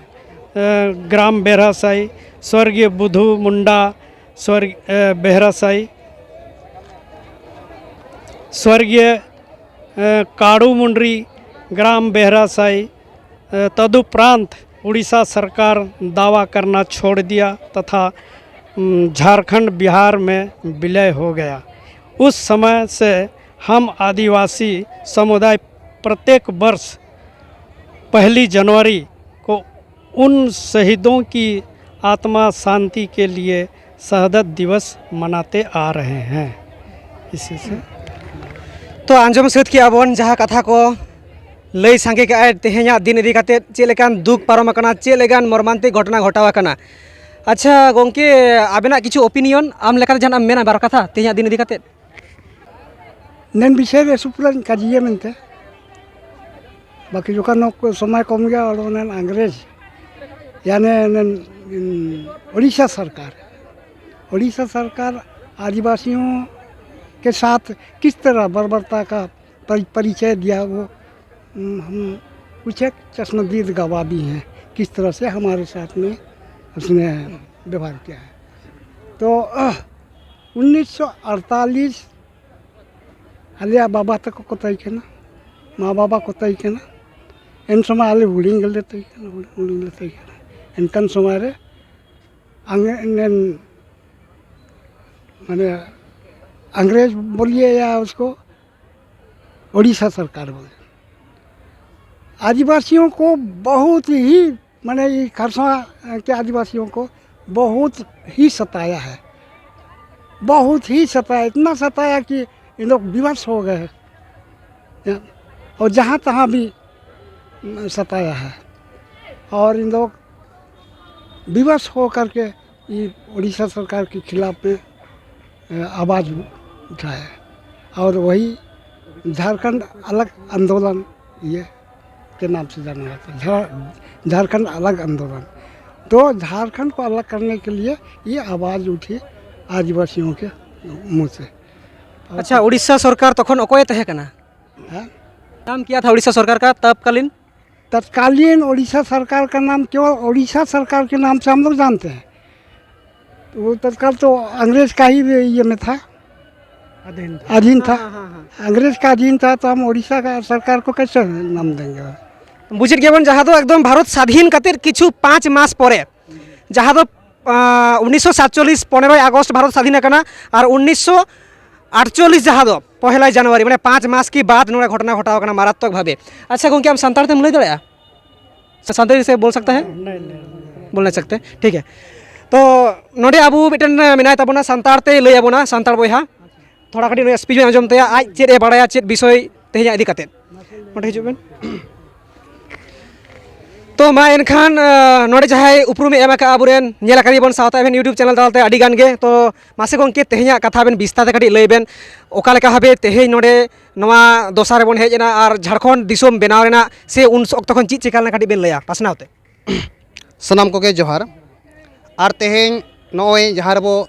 ग्राम बेहरासाई, स्वर्गीय बुधू मुंडा, स्वर्ग-, अ, बेहरासाई, स्वर्गीय, अ, काड़ू मुंडरी, ग्राम बेहरासाई, अ, तदुपरांत उड़ीसा सरकार दावा करना छोड़ दिया तथा, उम, झारखंड बिहार में विलय हो गया। उस समय से हम आदिवासी समुदाय प्रत्येक वर्ष पहली जनवरी को उन शहीदों की आत्मा शांति के लिए शहादत दिवस मनाते आ रहे हैं। इसी से तो ᱟᱸᱡᱚᱢ ᱥᱟᱹᱛ ᱠᱮᱜᱼᱟ ᱵᱚᱱ ᱡᱟᱦᱟᱸ ᱠᱟᱛᱷᱟ ᱠᱚ ᱞᱟᱹᱭ ᱥᱟᱸᱜᱮ ᱠᱮᱜᱼᱟᱭ ᱛᱮᱦᱮᱧᱟᱜ ᱫᱤᱱ ᱤᱫᱤ ᱠᱟᱛᱮᱫ, ᱪᱮᱫ ᱞᱮᱠᱟᱱ ᱫᱩᱠ ᱯᱟᱨᱚᱢ ᱟᱠᱟᱱᱟ, ᱪᱮᱫ ᱞᱮᱠᱟᱱ ᱢᱚᱨᱢᱟᱱᱛᱤᱠ ᱜᱷᱚᱴᱚᱱᱟ ᱜᱷᱚᱴᱟᱣ ᱟᱠᱟᱱᱟ᱾ ᱟᱪᱪᱷᱟ ᱜᱚᱢᱠᱮ, ᱟᱵᱮᱱᱟᱜ ᱠᱤᱪᱷᱩ ᱚᱯᱤᱱᱤᱭᱚᱱ, ᱟᱢ ᱞᱮᱠᱟᱛᱮ ᱡᱟᱦᱟᱱᱟᱜ ᱮᱢ ᱢᱮᱱᱟ ᱵᱟᱨ ᱠᱟᱛᱷᱟ ᱛᱮᱦᱮᱧᱟᱜ ᱫᱤᱱ ᱤᱫᱤ ᱠᱟᱛᱮᱫ? ᱱᱮᱱ ᱵᱤᱥᱚᱭ ᱨᱮ ᱥᱩᱯᱩᱨᱟᱹᱧ ᱠᱟᱡᱤᱭᱟ ᱢᱮᱱᱛᱮ᱾ ᱵᱟᱹᱠᱤ ᱡᱚᱠᱷᱚᱱ ᱥᱚᱢᱚᱭ ᱠᱚᱢ ᱜᱮᱭᱟ, ᱚᱸᱰᱮ ᱚᱱᱮ ᱟᱝᱨᱮᱡᱽ, ᱭᱟᱱᱮ ᱚᱱᱮ, ᱩᱸ, ᱳᱰᱤᱥᱟ ᱥᱚᱨᱠᱟᱨ, ᱳᱰᱤᱥᱟ ᱥᱚᱨᱠᱟᱨ ᱟᱹᱫᱤᱵᱟᱹᱥᱤᱭᱚᱸ ᱠᱮ ᱥᱟᱛᱷ ᱠᱤᱥ ᱛᱟᱨᱟᱦ ᱵᱟᱨᱵᱟᱨᱛᱟ ᱠᱟ ᱯᱟᱨᱤ-, ᱯᱟᱨᱤᱪᱚᱭ ᱫᱤᱭᱟ, ᱣᱳ, ᱩᱸ, ᱦᱩᱢ ᱠᱩᱪᱷ ᱮᱠ ᱪᱚᱥᱢᱚᱫᱤᱫ ᱜᱟᱣᱟ ᱫᱤᱭᱮ ᱦᱮᱸ, ᱠᱤᱥ ᱛᱟᱨᱟᱦ ᱥᱮ ᱦᱟᱢᱟᱨᱮ ᱥᱟᱛᱷ ᱢᱮ ᱩᱥᱱᱮ ᱵᱮᱵᱚᱦᱟᱨ ᱠᱤᱭᱟ ᱦᱮᱸ᱾ ᱛᱚ, ᱟᱦ, ᱩᱱᱤᱥᱥᱚ ᱟᱴᱛᱟᱞᱤᱥ ᱟᱞᱮᱭᱟᱜ ᱵᱟᱵᱟ ᱛᱟᱠᱚ ᱠᱚ ᱛᱟᱦᱮᱸ ᱠᱟᱱᱟ, ᱢᱟ ᱵᱟᱵᱟ ᱠᱚ ᱛᱟᱦᱮᱸ ᱠᱟᱱᱟ, ᱮᱱ ᱥᱚᱢᱚᱭ ᱟᱞᱮ ᱦᱩᱰᱤᱧ ᱜᱮᱞᱮ ᱛᱟᱦᱮᱸ ᱠᱟᱱᱟ, ᱦᱩᱰᱤᱧ, ᱦᱩᱰᱤᱧ ᱞᱮ ᱛᱟᱦᱮᱸ ᱠᱟᱱᱟ᱾ ᱮᱱᱠᱟᱱ ᱥᱚᱢᱚᱭ ᱨᱮ ᱟᱝ-, ᱮᱱ-, ᱢᱟᱱᱮ ᱟᱝᱨᱮᱡᱽ ᱵᱚᱞᱤᱭᱮ ᱭᱟ ᱩᱥᱠᱳ, ᱳᱰᱤᱥᱟ ᱥᱚᱨᱠᱟᱨ ᱵᱚᱞᱮ, ᱟᱹᱫᱤᱵᱟᱹᱥᱤᱭᱚᱸ ᱠᱚ ᱵᱚᱦᱩᱛ ᱦᱤ ᱢᱟᱱᱮ ᱤ ᱠᱷᱟᱨᱥᱚᱶᱟ ᱠᱮ ᱟᱹᱫᱤᱵᱟᱹᱥᱤᱭᱚᱸ ᱠᱚ ᱵᱚᱦᱩᱛ ᱦᱤ ᱥᱟᱛᱟᱭᱟ ᱦᱮᱸ, ᱵᱚᱦᱩᱛ ᱦᱤ ᱥᱟᱛᱟᱭᱟ, ᱤᱛᱱᱟ ᱥᱟᱛᱟᱭᱟ ᱠᱤ ᱤᱱ ᱞᱳᱜ ᱵᱤᱵᱟᱥ ᱦᱳ ᱜᱟᱭᱮ ᱦᱮᱸ, ᱚᱨ ᱡᱟᱦᱟᱸ ᱛᱟᱦᱟᱸ ᱵᱤ ᱥᱟᱛᱟᱭᱟ ᱦᱮᱸ, ᱚᱨ ᱤᱱ ᱞᱳᱜ ᱵᱤᱵᱟᱥ ᱦᱳ ᱠᱟᱨᱠᱮ ᱤ ᱳᱰᱤᱥᱟ ᱥᱚᱨᱠᱟᱨ ᱠᱮ ᱠᱷᱤᱞᱟᱯ ᱢᱮ ᱮ, ᱟᱣᱟᱡᱽ ᱩᱴᱷᱟᱭᱟ᱾ ᱚᱨ ᱣᱚᱦᱤ ᱡᱷᱟᱨᱠᱷᱚᱸᱰ ᱟᱞᱟᱜᱽ ᱟᱱᱫᱳᱞᱚᱱ ᱤᱭᱟᱹ ᱠᱮ ᱱᱟᱢ ᱥᱮ ᱡᱟᱱᱟ ᱡᱟᱛᱟ ᱦᱮᱸ, ᱡᱷᱟᱨᱠᱷᱚᱸᱰ ᱟᱞᱟᱜᱽ ᱟᱱᱫᱳᱞᱚᱱ᱾ ᱛᱚ ᱡᱷᱟᱨᱠᱷᱚᱸᱰ ᱠᱚ ᱟᱞᱟᱜᱽ ᱠᱟᱨᱱᱮ ᱠᱮ ᱞᱤᱭᱮ ᱤᱭᱟᱹ ᱟᱣᱟᱡᱽ ᱩᱴᱷᱤ ᱟᱹᱫᱤᱵᱟᱹᱥᱤᱭᱚᱸ ᱠᱮ ᱢᱩᱸᱦ ᱥᱮ᱾ ᱟᱪᱪᱷᱟ, ᱳᱰᱤᱥᱟ ᱥᱚᱨᱠᱟᱨ ᱛᱚᱠᱷᱚᱱ ᱚᱠᱚᱭᱮ ᱛᱟᱦᱮᱸ ᱠᱟᱱᱟ? ᱦᱮᱸ? ᱱᱟᱢ ᱠᱤᱭᱟ ᱛᱷᱟ ᱳᱰᱤᱥᱟ ᱥᱚᱨᱠᱟᱨ ᱠᱟ ᱛᱟᱯᱠᱟᱞᱤᱱ? तत्कालीन उड़ीसा सरकार का नाम केवल उड़ीसा सरकार के नाम से हम लोग जानते हैं। वो तत्काल तो अंग्रेज का ही ये में था, अधीन था। अधीन था। हाँ, हाँ, हाँ। अंग्रेज का अधीन था, तो हम उड़ीसा का सरकार को कैसे नाम देंगे? ᱵᱩᱡᱮᱫ ᱜᱮᱭᱟᱵᱚᱱ, ᱡᱟᱦᱟᱸ ᱫᱚ ᱮᱠᱫᱚᱢ ᱵᱷᱟᱨᱚᱛ ᱥᱟᱫᱷᱤᱱ ᱠᱟᱛᱮᱫ ᱠᱤᱪᱷᱩ ᱯᱟᱸᱪ ᱢᱟᱥ ᱯᱚᱨᱮ, ᱡᱟᱦᱟᱸ ᱫᱚ, ᱟᱸ, ᱩᱱᱤᱥᱥᱚ ᱥᱟᱛᱪᱚᱞᱞᱤᱥ ᱯᱚᱱᱮᱨᱚᱭ ᱟᱜᱚᱥᱴ ᱵᱷᱟᱨᱚᱛ ᱥᱟᱫᱷᱤᱱ ᱟᱠᱟᱱᱟ, ᱟᱨ ᱩᱱᱤᱥᱥᱚ ᱟᱴᱪᱚᱞᱞᱤᱥ ᱡᱟᱦᱟᱸ ᱫᱚ ᱯᱚᱦᱮᱞᱟᱭ ᱡᱟᱱᱩᱣᱟᱨᱤ, ᱢᱟᱱᱮ ᱯᱟᱸᱪ ᱢᱟᱥ ᱠᱤ ᱵᱟᱫ ᱱᱚᱰᱮ ᱜᱷᱚᱴᱚᱱᱟ ᱜᱷᱚᱴᱟᱣ ᱟᱠᱟᱱᱟ ᱢᱟᱨᱟᱛᱛᱚᱠ ᱵᱷᱟᱵᱮ᱾ ᱟᱪᱪᱷᱟ ᱜᱚᱝᱠᱮ, ᱟᱢ ᱥᱟᱱᱛᱟᱲ ᱛᱮᱢ ᱞᱟᱹᱭ ᱫᱟᱲᱮᱭᱟᱜᱼᱟ? ᱥᱟᱱᱛᱟᱲᱤ ᱥᱮ ᱵᱳᱞ ᱥᱟᱠᱛᱟ ᱦᱮ? ᱵᱳᱞ ᱱᱟᱦᱤ ᱥᱟᱠᱛᱮ, ᱴᱷᱤᱠ ᱦᱮ᱾ ᱛᱚ ᱱᱚᱰᱮ ᱟᱵᱚ ᱢᱤᱫᱴᱮᱱ ᱢᱮᱱᱟᱭ ᱛᱟᱵᱚᱱᱟ, ᱥᱟᱱᱛᱟᱲ ᱛᱮ ᱞᱟᱹᱭ ᱟᱵᱚᱱᱟ, ᱥᱟᱱᱛᱟᱲ ᱵᱚᱭᱦᱟ᱾ ᱛᱷᱚᱲᱟ ᱠᱟᱹᱴᱤᱡ ᱱᱩᱭᱟᱜ ᱥᱯᱤᱪ ᱵᱚᱱ ᱟᱸᱡᱚᱢ ᱛᱟᱭᱟ, ᱟᱡ ᱪᱮᱫ ᱮ ᱵᱟᱲᱟᱭᱟ ᱪᱮᱫ ᱵᱤᱥᱚᱭ ᱛᱮᱦᱮᱧᱟᱜ ᱤᱫᱤ ᱠᱟᱛᱮᱫ᱾ ᱱᱚᱰᱮ ᱦᱤᱡᱩᱜ ᱵᱮᱱ᱾ ᱛᱚ ᱢᱟ ᱮᱱᱠᱷᱟᱱ, ᱟᱸ, ᱱᱚᱰᱮ ᱡᱟᱦᱟᱸᱭ ᱩᱯᱨᱩᱢᱮ ᱮᱢ ᱟᱠᱟᱫᱼᱟ ᱟᱵᱚᱨᱮᱱ, ᱧᱮᱞ ᱟᱠᱟᱫ ᱜᱮᱵᱚᱱ ᱥᱟᱶᱛᱟ ᱮᱵᱷᱮᱱ YouTube ᱪᱮᱱᱮᱞ ᱛᱟᱞᱟᱛᱮ ᱟᱹᱰᱤ ᱜᱟᱱ ᱜᱮ᱾ ᱛᱚ ᱢᱟᱥᱮ ᱜᱚᱢᱠᱮ, ᱛᱮᱦᱮᱧᱟᱜ ᱠᱟᱛᱷᱟ ᱵᱮᱱ ᱵᱤᱥᱛᱟᱨ ᱛᱮ ᱠᱟᱹᱴᱤᱡ ᱞᱟᱹᱭ ᱵᱮᱱ, ᱚᱠᱟ ᱞᱮᱠᱟ ᱵᱷᱟᱵᱮ ᱛᱮᱦᱮᱧ ᱱᱚᱰᱮ ᱱᱚᱣᱟ ᱫᱚᱥᱟ ᱨᱮᱵᱚᱱ ᱦᱮᱡ ᱮᱱᱟ ᱟᱨ ᱡᱷᱟᱲᱠᱷᱚᱸᱰ ᱫᱤᱥᱚᱢ ᱵᱮᱱᱟᱣ ᱨᱮᱱᱟᱜ ᱥᱮ ᱩᱱ ᱚᱠᱛᱚ ᱠᱷᱚᱱ ᱪᱮᱫ ᱪᱤᱠᱟ ᱞᱮᱱᱟ, ᱠᱟᱹᱴᱤᱡ ᱵᱮᱱ ᱞᱟᱹᱭᱟ ᱯᱟᱥᱱᱟᱣ ᱛᱮ? ᱥᱟᱱᱟᱢ ᱠᱚᱜᱮ ᱡᱚᱦᱟᱨ᱾ ᱟᱨ ᱛᱮᱦᱮᱧ ᱱᱚᱜᱼᱚᱭ ᱡᱟᱦᱟᱸ ᱨᱮᱵᱚ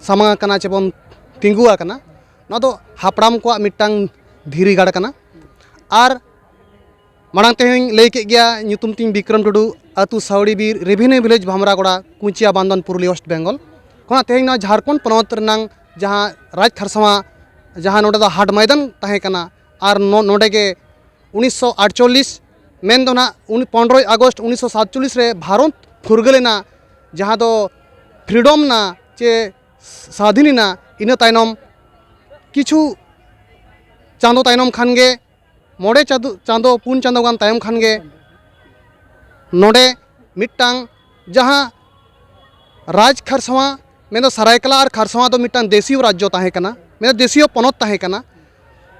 ᱥᱟᱢᱟᱝ ᱟᱠᱟᱱᱟ ᱪᱮ ᱵᱚᱱ ᱛᱤᱸᱜᱩ ᱟᱠᱟᱱᱟ, ᱱᱚᱣᱟ ᱫᱚ ᱦᱟᱯᱲᱟᱢ ᱠᱚᱣᱟᱜ ᱢᱤᱫᱴᱟᱝ ᱫᱷᱤᱨᱤ ᱜᱟᱲ ᱠᱟᱱᱟ᱾ ᱟᱨ ᱢᱟᱲᱟᱝ ᱛᱮᱦᱚᱸᱧ ᱞᱟᱹᱭ ᱠᱮᱫ ᱜᱮᱭᱟ, ᱧᱩᱛᱩᱢ ᱛᱤᱧ ᱵᱤᱠᱨᱚᱢ ᱴᱩᱰᱩ, ᱟᱹᱛᱩ ᱥᱟᱣᱲᱤ ᱵᱤᱨ, ᱨᱮᱵᱷᱮᱱᱤᱭᱩ ᱵᱷᱤᱞᱮᱡᱽ ᱵᱷᱟᱢᱨᱟᱜᱚᱲᱟ, ᱠᱩᱪᱤᱭᱟ ᱵᱟᱱᱫᱚᱱ, ᱯᱩᱨᱩᱞᱤᱭᱟᱹ, ᱳᱭᱮᱥᱴ ᱵᱮᱝᱜᱚᱞ᱾ ᱠᱷᱚᱱᱟᱜ ᱛᱮᱦᱮᱧ ᱱᱚᱣᱟ ᱡᱷᱟᱲᱠᱷᱚᱸᱰ ᱯᱚᱱᱚᱛ ᱨᱮᱱᱟᱝ ᱡᱟᱦᱟᱸ ᱨᱟᱡᱽ ᱠᱷᱟᱨᱥᱟᱣᱟ, ᱡᱟᱦᱟᱸ ᱱᱚᱰᱮ ᱫᱚ ᱦᱟᱴ ᱢᱚᱭᱫᱟᱱ ᱛᱟᱦᱮᱸ ᱠᱟᱱᱟ, ᱟᱨ ᱱᱚ-, ᱱᱚᱰᱮ ᱜᱮ ᱩᱱᱤᱥᱥᱚ ᱟᱴᱪᱚᱞᱞᱤᱥ, ᱢᱮᱱ ᱫᱚ ᱱᱟᱦᱟᱜ ᱩᱱ ᱯᱚᱱᱨᱚᱭ ᱟᱜᱚᱥᱴ ᱩᱱᱤᱥᱥᱚ ᱥᱟᱛᱪᱚᱞᱞᱤᱥ ᱨᱮ ᱵᱷᱟᱨᱚᱛ ᱯᱷᱩᱨᱜᱟᱹᱞ ᱮᱱᱟ, ᱡᱟᱦᱟᱸ ᱫᱚ ᱯᱷᱨᱤᱰᱚᱢ ᱮᱱᱟ ᱪᱮ ᱥᱟᱫᱷᱤᱱ ᱮᱱᱟ᱾ ᱤᱱᱟᱹ ᱛᱟᱭᱱᱚᱢ ᱠᱤᱪᱷᱩ ᱪᱟᱸᱫᱚ ᱛᱟᱭᱱᱚᱢ ᱠᱷᱟᱱ ᱜᱮ, ᱢᱚᱬᱮ ᱪᱟᱸᱫᱚ, ᱪᱟᱸᱫᱚ, ᱯᱩᱱ ᱪᱟᱸᱫᱚ ᱜᱟᱱ ᱛᱟᱭᱚᱢ ᱠᱷᱟᱱ ᱜᱮ ᱱᱚᱰᱮ ᱢᱤᱫᱴᱟᱝ ᱡᱟᱦᱟᱸ ᱨᱟᱡᱽ ᱠᱷᱟᱨᱥᱟᱣᱟ, ᱢᱮᱱᱫᱚ ᱥᱟᱨᱟᱭᱠᱮᱞᱟ ᱟᱨ ᱠᱷᱟᱨᱥᱟᱣᱟ ᱫᱚ ᱢᱤᱫᱴᱟᱝ ᱫᱮᱥᱤᱭᱚ ᱨᱟᱡᱽᱡᱚ ᱛᱟᱦᱮᱸ ᱠᱟᱱᱟ, ᱢᱮᱱᱫᱚ ᱫᱮᱥᱤᱭᱚ ᱯᱚᱱᱚᱛ ᱛᱟᱦᱮᱸ ᱠᱟᱱᱟ᱾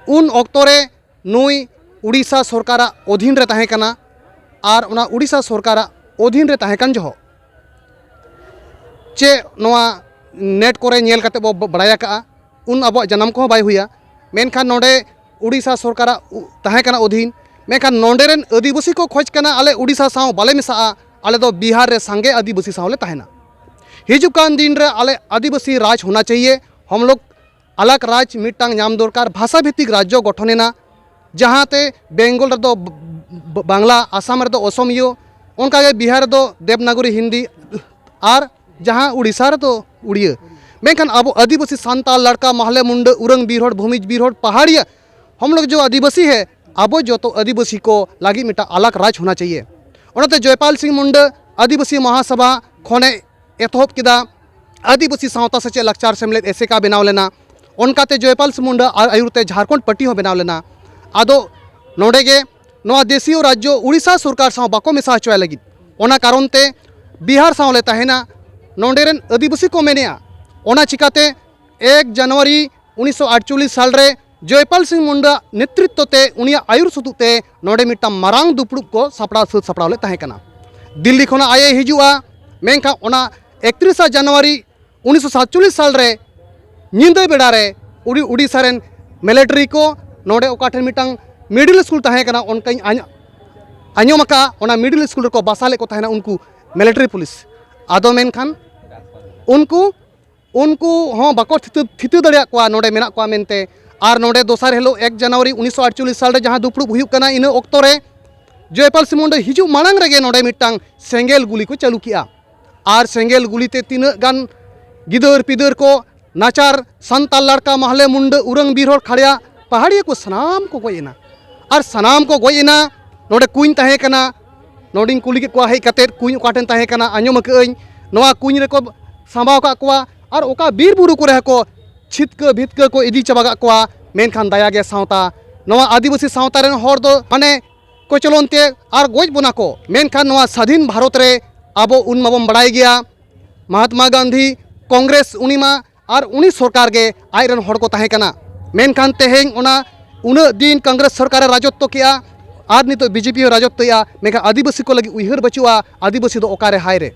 ᱩᱱ ᱚᱠᱛᱚ ᱨᱮ ᱱᱩᱭ ᱩᱲᱤᱥᱥᱟ ᱥᱚᱨᱠᱟᱨᱟᱜ ᱚᱫᱷᱤᱱ ᱨᱮ ᱛᱟᱦᱮᱸ ᱠᱟᱱᱟ᱾ ᱟᱨ ᱚᱱᱟ ᱩᱲᱤᱥᱥᱟ ᱥᱚᱨᱠᱟᱨᱟᱜ ᱚᱫᱷᱤᱱ ᱨᱮ ᱛᱟᱦᱮᱸ ᱠᱟᱱ ᱡᱚᱦᱚᱜ, ᱪᱮ ᱱᱚᱣᱟ ᱱᱮᱴ ᱠᱚᱨᱮ ᱧᱮᱞ ᱠᱟᱛᱮ ᱵᱚ ᱵᱟᱲᱟᱭ ᱟᱠᱟᱜᱼᱟ, ᱩᱱ ᱟᱵᱚᱣᱟᱜ ᱡᱟᱱᱟᱢ ᱠᱚᱦᱚᱸ ᱵᱟᱭ ᱦᱩᱭᱟ᱾ ᱢᱮᱱᱠᱷᱟᱱ ᱱᱚᱰᱮ ᱩᱲᱤᱥᱥᱟ ᱥᱚᱨᱠᱟᱨᱟᱜ ᱩ-, ᱛᱟᱦᱮᱸ ᱠᱟᱱᱟ ᱚᱫᱷᱤᱱ᱾ ᱢᱮᱱᱠᱷᱟᱱ ᱱᱚᱰᱮ ᱨᱮᱱ ᱟᱹᱫᱤᱵᱟᱹᱥᱤ ᱠᱚ ᱠᱷᱚᱡᱽ ᱠᱟᱱᱟ, ᱟᱞᱮ ᱩᱲᱤᱥᱥᱟ ᱥᱟᱶ ᱵᱟᱞᱮ ᱢᱮᱥᱟᱜᱼᱟ, ᱟᱞᱮ ᱫᱚ ᱵᱤᱦᱟᱨ ᱨᱮ ᱥᱟᱸᱜᱮ ᱟᱹᱫᱤᱵᱟᱹᱥᱤ ᱥᱟᱶ ᱞᱮ ᱛᱟᱦᱮᱱᱟ᱾ ᱦᱤᱡᱩᱜ ᱠᱟᱱ ᱫᱤᱱ ᱨᱮ ᱟᱞᱮ ᱟᱹᱫᱤᱵᱟᱹᱥᱤ ᱨᱟᱡᱽ ᱦᱳᱱᱟ ᱪᱟᱦᱤᱭᱮ, ᱦᱚᱢ ᱞᱳᱜᱽ ᱟᱞᱟᱜᱽ ᱨᱟᱡᱽ ᱢᱤᱫᱴᱟᱝ ᱧᱟᱢ ᱫᱚᱨᱠᱟᱨ, ᱵᱷᱟᱥᱟ ᱵᱷᱤᱛᱛᱤᱠ ᱨᱟᱡᱽᱡᱚ ᱜᱚᱴᱷᱚᱱ ᱮᱱᱟ, ᱡᱟᱦᱟᱸᱛᱮ ᱵᱮᱝᱜᱚᱞ ᱨᱮᱫᱚ ᱵ-, ᱵ-, ᱵᱟᱝᱞᱟ, ᱟᱥᱟᱢ ᱨᱮᱫᱚ ᱚᱥᱚᱢᱤᱭᱟᱹ, ᱚᱱᱠᱟᱜᱮ ᱵᱤᱦᱟᱨ ᱨᱮᱫᱚ ᱫᱮᱵᱽᱱᱟᱜᱚᱨᱤ ᱦᱤᱱᱫᱤ, ᱟᱨ ᱡᱟᱦᱟᱸ ᱩᱲᱤᱥᱥᱟ ᱨᱮᱫᱚ ᱩᱲᱤᱭᱟᱹ᱾ ᱢᱮᱱᱠᱷᱟᱱ ᱟᱵᱚ ᱟᱹᱫᱤᱵᱟᱹᱥᱤ ᱥᱟᱱᱛᱟᱲ, ᱞᱟᱲᱠᱟ, ᱢᱟᱦᱞᱮ, ᱢᱩᱱᱰᱟᱹ, ᱩᱨᱟᱝ, ᱵᱤᱨᱦᱚᱲ, ᱵᱷᱩᱢᱤᱡᱽ, ᱵᱤᱨᱦᱚᱲ, ᱯᱟᱦᱟᱲᱤᱭᱟᱹ, ᱦᱚᱢ ᱞᱳᱜᱽ ᱡᱚ ᱟᱹᱫᱤᱵᱟᱹᱥᱤ ᱦᱮ, ᱟᱵᱚ ᱡᱚᱛᱚ ᱟᱹᱫᱤᱵᱟᱹᱥᱤ ᱠᱚ ᱞᱟᱹᱜᱤᱫ ᱢᱤᱫᱴᱟᱝ ᱟᱞᱟᱜᱽ ᱨᱟᱡᱽ ᱦᱳᱱᱟ ᱪᱟᱦᱤᱭᱮ᱾ ᱚᱱᱟᱛᱮ ᱡᱚᱭᱯᱟᱞ ᱥᱤᱝ ᱢᱩᱱᱰᱟᱹ ᱟᱹᱫᱤᱵᱟᱹᱥᱤ ᱢᱟᱦᱟᱥᱟᱵᱷᱟ ᱠᱷᱚᱱᱮ ᱮᱛᱚᱦᱚᱵ ᱠᱮᱫᱟ᱾ ᱟᱹᱫᱤᱵᱟᱹᱥᱤ ᱥᱟᱶᱛᱟ ᱥᱮᱪᱮᱫ ᱞᱟᱠᱪᱟᱨ ᱥᱮᱢᱞᱮᱫ, ᱮᱥᱮᱠᱟ, ᱵᱮᱱᱟᱣ ᱞᱮᱱᱟ᱾ ᱚᱱᱠᱟᱛᱮ ᱡᱚᱭᱯᱟᱞ ᱥᱤᱝ ᱢᱩᱱᱰᱟᱹ ᱟᱨ ᱟᱹᱭᱩᱨ ᱛᱮ ᱡᱷᱟᱲᱠᱷᱚᱸᱰ ᱯᱟᱹᱴᱤ ᱦᱚᱸ ᱵᱮᱱᱟᱣ ᱞᱮᱱᱟ᱾ ᱟᱫᱚ ᱱᱚᱰᱮ ᱜᱮ ᱱᱚᱣᱟ ᱫᱮᱥᱤᱭᱚ ᱨᱟᱡᱽᱡᱚ ᱩᱲᱤᱥᱥᱟ ᱥᱚᱨᱠᱟᱨ ᱥᱟᱶ ᱵᱟᱠᱚ ᱢᱮᱥᱟ ᱦᱚᱪᱚᱭ ᱞᱟᱹᱜᱤᱫ, ᱚᱱᱟ ᱠᱟᱨᱚᱱ ᱛᱮ ᱵᱤᱦᱟᱨ ᱥᱟᱶ ᱞᱮ ᱛᱟᱦᱮᱱᱟ᱾ ᱱᱚᱰᱮ ᱨᱮᱱ ᱟᱹᱫᱤᱵᱟᱹᱥᱤ ᱠᱚ ᱢᱮᱱᱮᱜᱼᱟ, ᱚᱱᱟ ᱪᱤᱠᱟᱛᱮ ᱮᱠ ᱡᱟᱱᱩᱣᱟᱨᱤ ᱩᱱᱤᱥᱥᱚ ᱟᱴᱪᱚᱞᱞᱤᱥ ᱥᱟᱞ ᱨᱮ ᱡᱚᱭᱯᱟᱞ ᱥᱤᱝ ᱢᱩᱱᱰᱟ ᱱᱮᱛᱨᱤᱛᱛᱚ ᱛᱮ, ᱩᱱᱤᱭᱟᱜ ᱟᱹᱭᱩᱨ ᱥᱩᱛᱩᱜ ᱛᱮ ᱱᱚᱰᱮ ᱢᱤᱫᱴᱟᱝ ᱢᱟᱨᱟᱝ ᱫᱩᱯᱲᱩᱵ ᱠᱚ ᱥᱟᱯᱲᱟᱣ, ᱥᱟᱹᱛ ᱥᱟᱯᱲᱟᱣ ᱞᱮᱫ ᱛᱟᱦᱮᱸ ᱠᱟᱱᱟ᱾ ᱫᱤᱞᱞᱤ ᱠᱷᱚᱱᱟᱜ ᱟᱡ ᱮ ᱦᱤᱡᱩᱜᱼᱟ, ᱢᱮᱱᱠᱷᱟᱱ ᱚᱱᱟ ᱮᱠᱛᱨᱤᱥᱟ ᱡᱟᱱᱩᱣᱟᱨᱤ ᱩᱱᱤᱥᱥᱚ ᱥᱟᱛᱪᱚᱞᱞᱤᱥ ᱥᱟᱞ ᱨᱮ ᱧᱤᱫᱟᱹ ᱵᱮᱲᱟ ᱨᱮ ᱩᱰᱤ-, ᱳᱰᱤᱥᱟ ᱨᱮᱱ ᱢᱤᱞᱤᱴᱟᱨᱤ ᱠᱚ ᱱᱚᱰᱮ ᱚᱠᱟ ᱴᱷᱮᱱ ᱢᱤᱫᱴᱟᱝ ᱢᱤᱰᱤᱞ ᱥᱠᱩᱞ ᱛᱟᱦᱮᱸ ᱠᱟᱱᱟ, ᱚᱱᱠᱟᱧ ᱟᱸᱡ-, ᱟᱸᱡᱚᱢ ᱟᱠᱟᱫᱼᱟ, ᱚᱱᱟ ᱢᱤᱰᱤᱞ ᱥᱠᱩᱞ ᱨᱮᱠᱚ ᱵᱟᱥᱟ ᱞᱮᱫ ᱠᱚ ᱛᱟᱦᱮᱱᱟ ᱩᱱᱠᱩ ᱢᱤᱞᱤᱴᱟᱨᱤ ᱯᱩᱞᱤᱥ᱾ ᱟᱫᱚ ᱢᱮᱱᱠᱷᱟᱱ ᱩᱱᱠᱩ, ᱩᱱᱠᱩ ᱦᱚᱸ ᱵᱟᱠᱚ ᱴᱷᱤᱠᱟᱹ, ᱴᱷᱤᱠᱟᱹ ᱫᱟᱲᱮᱭᱟᱜ ᱠᱚᱣᱟ ᱱᱚᱰᱮ ᱢᱮᱱᱟᱜ ᱠᱚᱣᱟ ᱢᱮᱱᱛᱮ᱾ ᱟᱨ ᱱᱚᱰᱮ ᱫᱚᱥᱟᱨ ᱦᱤᱞᱳᱜ ᱮᱠ ᱡᱟᱱᱩᱣᱟᱨᱤ ᱩᱱᱤᱥᱥᱚ ᱟᱴᱪᱚᱞᱞᱤᱥ ᱥᱟᱞ ᱨᱮ ᱡᱟᱦᱟᱸ ᱫᱩᱯᱲᱩᱵ ᱦᱩᱭᱩᱜ ᱠᱟᱱᱟ, ᱤᱱᱟᱹ ᱚᱠᱛᱚ ᱨᱮ ᱡᱚᱭᱯᱟᱞ ᱥᱤᱝ ᱢᱩᱱᱰᱟ ᱦᱤᱡᱩᱜ ᱢᱟᱲᱟᱝ ᱨᱮᱜᱮ ᱱᱚᱰᱮ ᱢᱤᱫᱴᱟᱝ ᱥᱮᱸᱜᱮᱞ ᱜᱩᱞᱤ ᱠᱚ ᱪᱟᱹᱞᱩ ᱠᱮᱜᱼᱟ᱾ ᱟᱨ ᱥᱮᱸᱜᱮᱞ ᱜᱩᱞᱤ ᱛᱮ ᱛᱤᱱᱟᱹᱜ ᱜᱟᱱ ᱜᱤᱫᱟᱹᱨ ᱯᱤᱫᱟᱹᱨ ᱠᱚ, ᱱᱟᱪᱟᱨ ᱥᱟᱱᱛᱟᱲ ᱞᱟᱲᱠᱟ ᱢᱟᱦᱞᱮ ᱢᱩᱱᱰᱟᱹ ᱩᱨᱟᱹᱝ ᱵᱤᱨ ᱦᱚᱲ ᱠᱷᱟᱲᱭᱟ ᱯᱟᱦᱟᱲᱤᱭᱟᱹ ᱠᱚ ᱥᱟᱱᱟᱢ ᱠᱚ ᱜᱚᱡ ᱮᱱᱟ᱾ ᱟᱨ ᱥᱟᱱᱟᱢ ᱠᱚ ᱜᱚᱡ ᱮᱱᱟ᱾ ᱱᱚᱰᱮ ᱠᱩᱧ ᱛᱟᱦᱮᱸ ᱠᱟᱱᱟ, ᱱᱚᱰᱮᱧ ᱠᱩᱞᱤ ᱠᱮᱫ ᱠᱚᱣᱟ ᱦᱮᱡ ᱠᱟᱛᱮᱫ, ᱠᱩᱧ ᱚᱠᱟ ᱴᱷᱮᱱ ᱛᱟᱦᱮᱸ ᱠᱟᱱᱟ, ᱟᱸᱡᱚᱢ ᱟᱠᱟᱫ ᱟᱹᱧ ᱱᱚᱣᱟ ᱠᱩᱧ ᱨᱮᱠᱚ ᱥᱟᱸᱵᱟᱣ ᱠᱟᱜ ᱠᱚᱣᱟ᱾ ᱟᱨ ᱚᱠᱟ ᱵᱤᱨ ᱵᱩᱨᱩ ᱠᱚᱨᱮ ᱦᱚᱸᱠᱚ ᱪᱷᱤᱛᱠᱟᱹ ᱵᱷᱤᱛᱠᱟᱹ ᱠᱚ ᱤᱫᱤ ᱪᱟᱵᱟ ᱠᱟᱜ ᱠᱚᱣᱟ᱾ ᱢᱮᱱᱠᱷᱟᱱ ᱫᱟᱭᱟ ᱜᱮ ᱥᱟᱶᱛᱟ, ᱱᱚᱣᱟ ᱟᱹᱫᱤᱵᱟᱹᱥᱤ ᱥᱟᱶᱛᱟ ᱨᱮᱱ ᱦᱚᱲ ᱫᱚ ᱢᱟᱱᱮ ᱠᱚᱪᱞᱚᱱ ᱛᱮ ᱟᱨ ᱜᱚᱡ ᱵᱚᱱᱟ ᱠᱚ᱾ ᱢᱮᱱᱠᱷᱟᱱ ᱱᱚᱣᱟ ᱥᱟᱫᱷᱤᱱ ᱵᱷᱟᱨᱚᱛ ᱨᱮ ᱟᱵᱚ ᱩᱱ ᱢᱟᱵᱚᱱ ᱵᱟᱲᱟᱭ ᱜᱮᱭᱟ, ᱢᱟᱦᱟᱛᱢᱟ ᱜᱟᱱᱫᱷᱤ, ᱠᱚᱝᱜᱨᱮᱥ, ᱩᱱᱤ ᱢᱟ ᱟᱨ ᱩᱱᱤ ᱥᱚᱨᱠᱟᱨ ᱜᱮ ᱟᱡ ᱨᱮᱱ ᱦᱚᱲ ᱠᱚ ᱛᱟᱦᱮᱸ ᱠᱟᱱᱟ᱾ ᱢᱮᱱᱠᱷᱟᱱ ᱛᱮᱦᱮᱧ ᱚᱱᱟ ᱩᱱᱟᱹᱜ ᱫᱤᱱ ᱠᱚᱝᱜᱨᱮᱥ ᱥᱚᱨᱠᱟᱨᱮ ᱨᱟᱡᱚᱛᱛᱚ ᱠᱮᱜᱼᱟ, ᱟᱨ ᱱᱤᱛᱚᱜ ᱵᱤᱡᱮᱯᱤ ᱦᱚᱸ ᱨᱟᱡᱚᱛᱛᱚᱭᱮᱜᱼᱟ, ᱢᱮᱱᱠᱷᱟᱱ ᱟᱹᱫᱤᱵᱟᱹᱥᱤ ᱠᱚ ᱞᱟᱹᱜᱤᱫ ᱩᱭᱦᱟᱹᱨ ᱵᱟᱹᱪᱩᱜᱼᱟ᱾ ᱟᱹᱫᱤᱵᱟᱹᱥᱤ ᱫᱚ ᱚᱠᱟᱨᱮ ᱦᱟᱭ ᱨᱮ?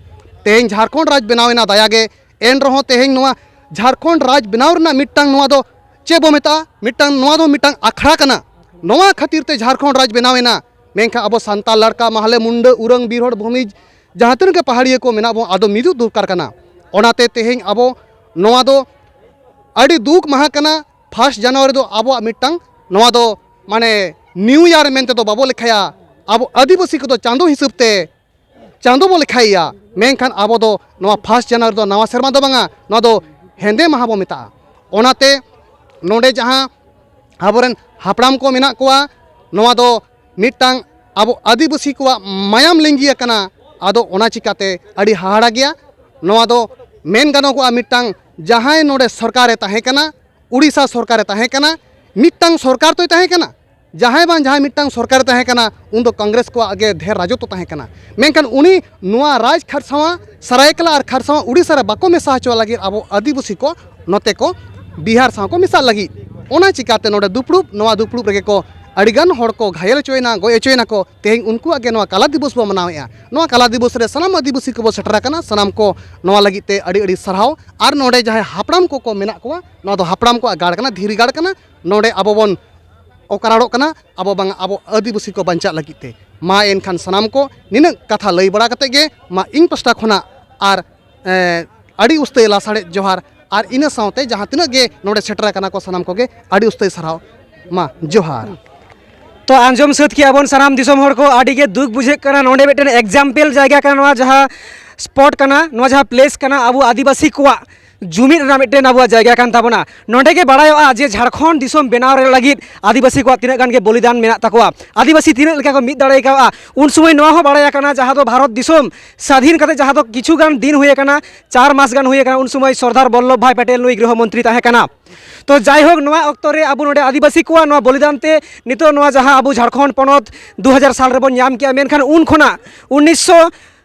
ᱛᱮᱦᱮᱧ ᱡᱷᱟᱲᱠᱷᱚᱸᱰ ᱨᱟᱡᱽ ᱵᱮᱱᱟᱣ ᱮᱱᱟ ᱫᱟᱭᱟ ᱜᱮ, ᱮᱱ ᱨᱮᱦᱚᱸ ᱛᱮᱦᱮᱧ ᱱᱚᱣᱟ ᱡᱷᱟᱲᱠᱷᱚᱸᱰ ᱨᱟᱡᱽ ᱵᱮᱱᱟᱣ ᱨᱮᱱᱟᱜ ᱢᱤᱫᱴᱟᱝ ᱱᱚᱣᱟ ᱫᱚ ᱪᱮᱫ ᱵᱚ ᱢᱮᱛᱟᱜᱼᱟ? ᱢᱤᱫᱴᱟᱝ, ᱱᱚᱣᱟ ᱫᱚ ᱢᱤᱫᱴᱟᱝ ᱟᱠᱷᱲᱟ ᱠᱟᱱᱟ᱾ ᱱᱚᱣᱟ ᱠᱷᱟᱹᱛᱤᱨ ᱛᱮ ᱡᱷᱟᱲᱠᱷᱚᱸᱰ ᱨᱟᱡᱽ ᱵᱮᱱᱟᱣ ᱮᱱᱟ᱾ ᱢᱮᱱᱠᱷᱟᱱ ᱟᱵᱚ ᱥᱟᱱᱛᱟᱲ ᱞᱟᱲᱠᱟ, ᱢᱟᱦᱞᱮ, ᱢᱩᱱᱰᱟᱹ, ᱩᱨᱟᱹᱝ, ᱵᱤᱨ ᱦᱚᱲ, ᱵᱷᱩᱢᱤᱡᱽ, ᱡᱟᱦᱟᱸ ᱛᱤᱱᱟᱹᱜ ᱜᱮ ᱯᱟᱦᱟᱲᱤᱭᱟᱹ ᱠᱚ ᱢᱮᱱᱟᱜ ᱵᱚᱱ, ᱟᱫᱚ ᱢᱤᱫᱚᱜ ᱫᱚᱨᱠᱟᱨ ᱠᱟᱱᱟ᱾ ᱚᱱᱟᱛᱮ ᱛᱮᱦᱮᱧ ᱟᱵᱚ ᱱᱚᱣᱟ ᱫᱚ ᱟᱹᱰᱤ ᱫᱩᱠ ᱢᱟᱦᱟ ᱠᱟᱱᱟ᱾ ᱯᱷᱟᱥᱴ ᱡᱟᱱᱩᱣᱟᱨᱤ ᱫᱚ ᱟᱵᱚᱣᱟᱜ ᱢᱤᱫᱴᱟᱝ, ᱱᱚᱣᱟ ᱫᱚ ᱢᱟᱱᱮ ᱱᱤᱭᱩ ᱤᱭᱟᱨ ᱢᱮᱱᱛᱮ ᱫᱚ ᱵᱟᱵᱚ ᱞᱮᱠᱷᱟᱭᱟ᱾ ᱟᱵᱚ ᱟᱹᱫᱤᱵᱟᱹᱥᱤ ᱠᱚᱫᱚ ᱪᱟᱸᱫᱚ ᱦᱤᱥᱟᱹᱵ ᱛᱮ ᱪᱟᱸᱫᱚ ᱵᱚ ᱞᱮᱠᱷᱟᱭᱮᱭᱟ, ᱢᱮᱱᱠᱷᱟᱱ ᱟᱵᱚ ᱫᱚ ᱱᱚᱣᱟ ᱯᱷᱟᱥᱴ ᱡᱟᱱᱩᱣᱟᱨᱤ ᱫᱚ ᱱᱟᱣᱟ ᱥᱮᱨᱢᱟ ᱫᱚ ᱵᱟᱝᱟ, ᱱᱚᱣᱟ ᱫᱚ ᱦᱮᱸᱫᱮ ᱢᱟᱦᱟ ᱵᱚ ᱢᱮᱛᱟᱜᱼᱟ᱾ ᱚᱱᱟᱛᱮ ᱱᱚᱰᱮ ᱡᱟᱦᱟᱸ ᱟᱵᱚᱨᱮᱱ ᱦᱟᱯᱲᱟᱢ ᱠᱚ ᱢᱮᱱᱟᱜ ᱠᱚᱣᱟ, ᱱᱚᱣᱟ ᱫᱚ ᱢᱤᱫᱴᱟᱝ ᱟᱵᱚ ᱟᱹᱫᱤᱵᱟᱹᱥᱤ ᱠᱚᱣᱟᱜ ᱢᱟᱭᱟᱢ ᱞᱤᱸᱜᱤ ᱟᱠᱟᱱᱟ᱾ ᱟᱫᱚ ᱚᱱᱟ ᱪᱤᱠᱟᱛᱮ ᱟᱹᱰᱤ ᱦᱟᱦᱟᱲᱟ ᱜᱮᱭᱟ᱾ ᱱᱚᱣᱟ ᱫᱚ ᱢᱮᱱ ᱜᱟᱱᱚᱜᱚᱜᱼᱟ, ᱢᱤᱫᱴᱟᱝ ᱡᱟᱦᱟᱸᱭ ᱱᱚᱰᱮ ᱥᱚᱨᱠᱟᱨᱮ ᱛᱟᱦᱮᱸ ᱠᱟᱱᱟ, ᱩᱲᱤᱥᱥᱟ ᱥᱚᱨᱠᱟᱨᱮ ᱛᱟᱦᱮᱸ ᱠᱟᱱᱟ, ᱢᱤᱫᱴᱟᱝ ᱥᱚᱨᱠᱟᱨ ᱛᱚᱭ ᱛᱟᱦᱮᱸ ᱠᱟᱱᱟ, ᱡᱟᱦᱟᱸᱭ ᱵᱟᱝ ᱡᱟᱦᱟᱸᱭ ᱢᱤᱫᱴᱟᱝ ᱥᱚᱨᱠᱟᱨᱮ ᱛᱟᱦᱮᱸ ᱠᱟᱱᱟ, ᱩᱱᱫᱚ ᱠᱚᱝᱜᱨᱮᱥ ᱠᱚᱣᱟᱜ ᱜᱮ ᱰᱷᱮᱨ ᱨᱟᱡᱚᱛᱣᱚ ᱛᱟᱦᱮᱸ ᱠᱟᱱᱟ᱾ ᱢᱮᱱᱠᱷᱟᱱ ᱩᱱᱤ ᱱᱚᱣᱟ ᱨᱟᱡᱽ ᱠᱷᱟᱨᱥᱟᱣᱟ, ᱥᱟᱨᱟᱭᱠᱮᱞᱟ ᱟᱨ ᱠᱷᱟᱨᱥᱟᱣᱟ ᱩᱲᱤᱥᱥᱟ ᱨᱮ ᱵᱟᱠᱚ ᱢᱮᱥᱟ ᱦᱚᱪᱚ ᱞᱟᱹᱜᱤᱫ ᱟᱵᱚ ᱟᱹᱫᱤᱵᱟᱹᱥᱤ ᱠᱚ ᱱᱚᱛᱮ ᱠᱚ ᱵᱤᱦᱟᱨ ᱥᱟᱶ ᱠᱚ ᱢᱮᱥᱟᱜ ᱞᱟᱹᱜᱤᱫ᱾ ᱚᱱᱟ ᱪᱤᱠᱟᱹᱛᱮ ᱱᱚᱰᱮ ᱫᱩᱯᱲᱩᱵ, ᱱᱚᱣᱟ ᱫᱩᱯᱲᱩᱵ ᱨᱮᱜᱮ ᱠᱚ ᱟᱹᱰᱤᱜᱟᱱ ᱦᱚᱲ ᱠᱚ ᱜᱷᱟᱭᱮᱞ ᱦᱚᱪᱚᱭᱮᱱᱟ, ᱜᱚᱡ ᱦᱚᱪᱚᱭᱮᱱᱟ ᱠᱚ᱾ ᱛᱮᱦᱮᱧ ᱩᱱᱠᱩᱣᱟᱜ ᱜᱮ ᱱᱚᱣᱟ ᱠᱟᱞᱟ ᱫᱤᱵᱚᱥ ᱵᱚ ᱢᱟᱱᱟᱣᱮᱫᱼᱟ᱾ ᱱᱚᱣᱟ ᱠᱟᱞᱟ ᱫᱤᱵᱚᱥ ᱨᱮ ᱥᱟᱱᱟᱢ ᱟᱹᱫᱤᱵᱟᱹᱥᱤ ᱠᱚᱵᱚ ᱥᱮᱴᱮᱨ ᱟᱠᱟᱱᱟ, ᱥᱟᱱᱟᱢ ᱠᱚ ᱱᱚᱣᱟ ᱞᱟᱹᱜᱤᱫ ᱛᱮ ᱟᱹᱰᱤ ᱟᱹᱰᱤ ᱥᱟᱨᱦᱟᱣ᱾ ᱟᱨ ᱱᱚᱰᱮ ᱡᱟᱦᱟᱸᱭ ᱦᱟᱯᱲᱟᱢ ᱠᱚᱠᱚ ᱢᱮᱱᱟᱜ ᱠᱚᱣᱟ, ᱱᱚᱣᱟ ᱫᱚ ᱦᱟᱯᱲᱟᱢ ᱠᱚᱣᱟᱜ ᱜᱟᱲ ᱠᱟᱱᱟ, ᱫᱷᱤᱨᱤ ᱜᱟᱲ ᱠᱟᱱᱟ᱾ ᱱᱚᱰᱮ ᱟᱵᱚ ᱵᱚᱱ ᱚᱠᱟᱨᱟᱲᱚᱜ ᱠᱟᱱᱟ, ᱟᱵᱚ ᱵᱟᱝ ᱟᱵᱚ ᱟᱹᱫᱤᱵᱟᱹᱥᱤ ᱠᱚ ᱵᱟᱧᱪᱟᱜ ᱞᱟᱹᱜᱤᱫ ᱛᱮ᱾ ᱢᱟ ᱮᱱᱠᱷᱟᱱ ᱥᱟᱱᱟᱢ ᱠᱚ ᱱᱤᱱᱟᱹᱜ ᱠᱟᱛᱷᱟ ᱞᱟᱹᱭ ᱵᱟᱲᱟ ᱠᱟᱛᱮ ᱜᱮ ᱢᱟ ᱤᱧ ᱯᱟᱥᱴᱟ ᱠᱷᱚᱱᱟᱜ ᱟᱨ, ᱮ, ᱟᱹᱰᱤ ᱩᱥᱛᱟᱹᱭ ᱞᱟᱥᱟᱲᱦᱮᱫ ᱡᱚᱦᱟᱨ᱾ ᱟᱨ ᱤᱱᱟᱹ ᱥᱟᱶᱛᱮ ᱡᱟᱦᱟᱸ ᱛᱤᱱᱟᱹᱜ ᱜᱮ ᱱᱚᱰᱮ ᱥᱮᱴᱮᱨ ᱟᱠᱟᱱᱟ ᱠᱚ, ᱥᱟᱱᱟᱢ ᱠᱚᱜᱮ ᱟᱹᱰᱤ ᱩᱥᱛᱟᱹᱭ ᱥᱟᱨᱦᱟᱣ᱾ ᱢᱟ ᱡᱚᱦᱟᱨ᱾ ᱛᱚ, ᱟᱸᱡᱚᱢ ᱥᱟᱹᱛ ᱠᱮᱜᱼᱟ ᱵᱚᱱ ᱥᱟᱱᱟᱢ ᱫᱤᱥᱚᱢ ᱦᱚᱲ ᱠᱚ, ᱟᱹᱰᱤ ᱜᱮ ᱫᱩᱠ ᱵᱩᱡᱷᱟᱹᱜ ᱠᱟᱱᱟ᱾ ᱱᱚᱰᱮ ᱢᱤᱫᱴᱮᱱ ᱮᱠᱡᱟᱢᱯᱮᱞ ᱡᱟᱭᱜᱟ ᱠᱟᱱᱟ, ᱱᱚᱣᱟ ᱡᱟᱦᱟᱸ ᱥᱯᱚᱴ ᱠᱟᱱᱟ, ᱱᱚᱣᱟ ᱡᱟᱦᱟᱸ ᱯᱞᱮᱥ ᱠᱟᱱᱟ, ᱟᱵᱚ ᱟᱹᱫᱤᱵᱟᱹᱥᱤ ᱠᱚᱣᱟᱜ ᱡᱩᱢᱤᱫ ᱨᱮᱱᱟᱜ ᱢᱤᱫᱴᱮᱱ ᱟᱵᱚᱣᱟᱜ ᱡᱟᱭᱜᱟ ᱠᱟᱱ ᱛᱟᱵᱚᱱᱟ᱾ ᱱᱚᱰᱮ ᱜᱮ ᱵᱟᱲᱟᱭᱚᱜᱼᱟ ᱡᱮ ᱡᱷᱟᱲᱠᱷᱚᱸᱰ ᱫᱤᱥᱚᱢ ᱵᱮᱱᱟᱣ ᱨᱮ ᱞᱟᱹᱜᱤᱫ ᱟᱹᱫᱤᱵᱟᱹᱥᱤ ᱠᱚᱣᱟᱜ ᱛᱤᱱᱟᱹᱜ ᱜᱟᱱ ᱜᱮ ᱵᱚᱞᱤᱫᱟᱱ ᱢᱮᱱᱟᱜ ᱛᱟᱠᱚᱣᱟ, ᱟᱹᱫᱤᱵᱟᱹᱥᱤ ᱛᱤᱱᱟᱹᱜ ᱞᱮᱠᱟ ᱠᱚ ᱢᱤᱫ ᱫᱟᱲᱮ ᱠᱟᱣᱟ᱾ ᱩᱱ ᱥᱚᱢᱚᱭ ᱱᱚᱣᱟ ᱦᱚᱸ ᱵᱟᱲᱟᱭ ᱟᱠᱟᱱᱟ, ᱡᱟᱦᱟᱸ ᱫᱚ ᱵᱷᱟᱨᱚᱛ ᱫᱤᱥᱚᱢ ᱥᱟᱫᱷᱤᱱ ᱠᱟᱛᱮ ᱡᱟᱦᱟᱸ ᱫᱚ ᱠᱤᱪᱷᱩ ᱜᱟᱱ ᱫᱤᱱ ᱦᱩᱭ ᱟᱠᱟᱱᱟ, ᱪᱟᱨ ᱢᱟᱥ ᱜᱟᱱ ᱦᱩᱭ ᱟᱠᱟᱱᱟ, ᱩᱱ ᱥᱚᱢᱚᱭ ᱥᱚᱨᱫᱟᱨ ᱵᱚᱞᱞᱚᱵᱷ ᱵᱷᱟᱭ ᱯᱮᱴᱮᱞ ᱱᱩᱭ ᱜᱨᱤᱦᱚ ᱢᱚᱱᱛᱨᱤ ᱛᱟᱦᱮᱸ ᱠᱟᱱᱟ᱾ ᱛᱚ, ᱡᱟᱭᱦᱳᱠ, ᱱᱚᱣᱟ ᱚᱠᱛᱚ ᱨᱮ ᱟᱵᱚ ᱱᱚᱰᱮ ᱟᱹᱫᱤᱵᱟᱹᱥᱤ ᱠᱚᱣᱟᱜ ᱱᱚᱣᱟ ᱵᱚᱞᱤᱫᱟᱱ ᱛᱮ ᱱᱤᱛᱚᱜ ᱱᱚᱣᱟ ᱡᱟᱦᱟᱸ ᱟᱵᱚ ᱡᱷᱟᱲᱠᱷᱚᱸᱰ ᱯᱚᱱᱚᱛ ᱫᱩ ᱦᱟᱡᱟᱨ ᱥᱟᱞ ᱨᱮᱵᱚᱱ ᱧᱟᱢ ᱠᱮᱜᱼᱟ, ᱢᱮᱱᱠᱷᱟᱱ ᱩᱱ ᱠᱷᱚᱱᱟᱜ ᱩᱱᱤᱥᱥᱚ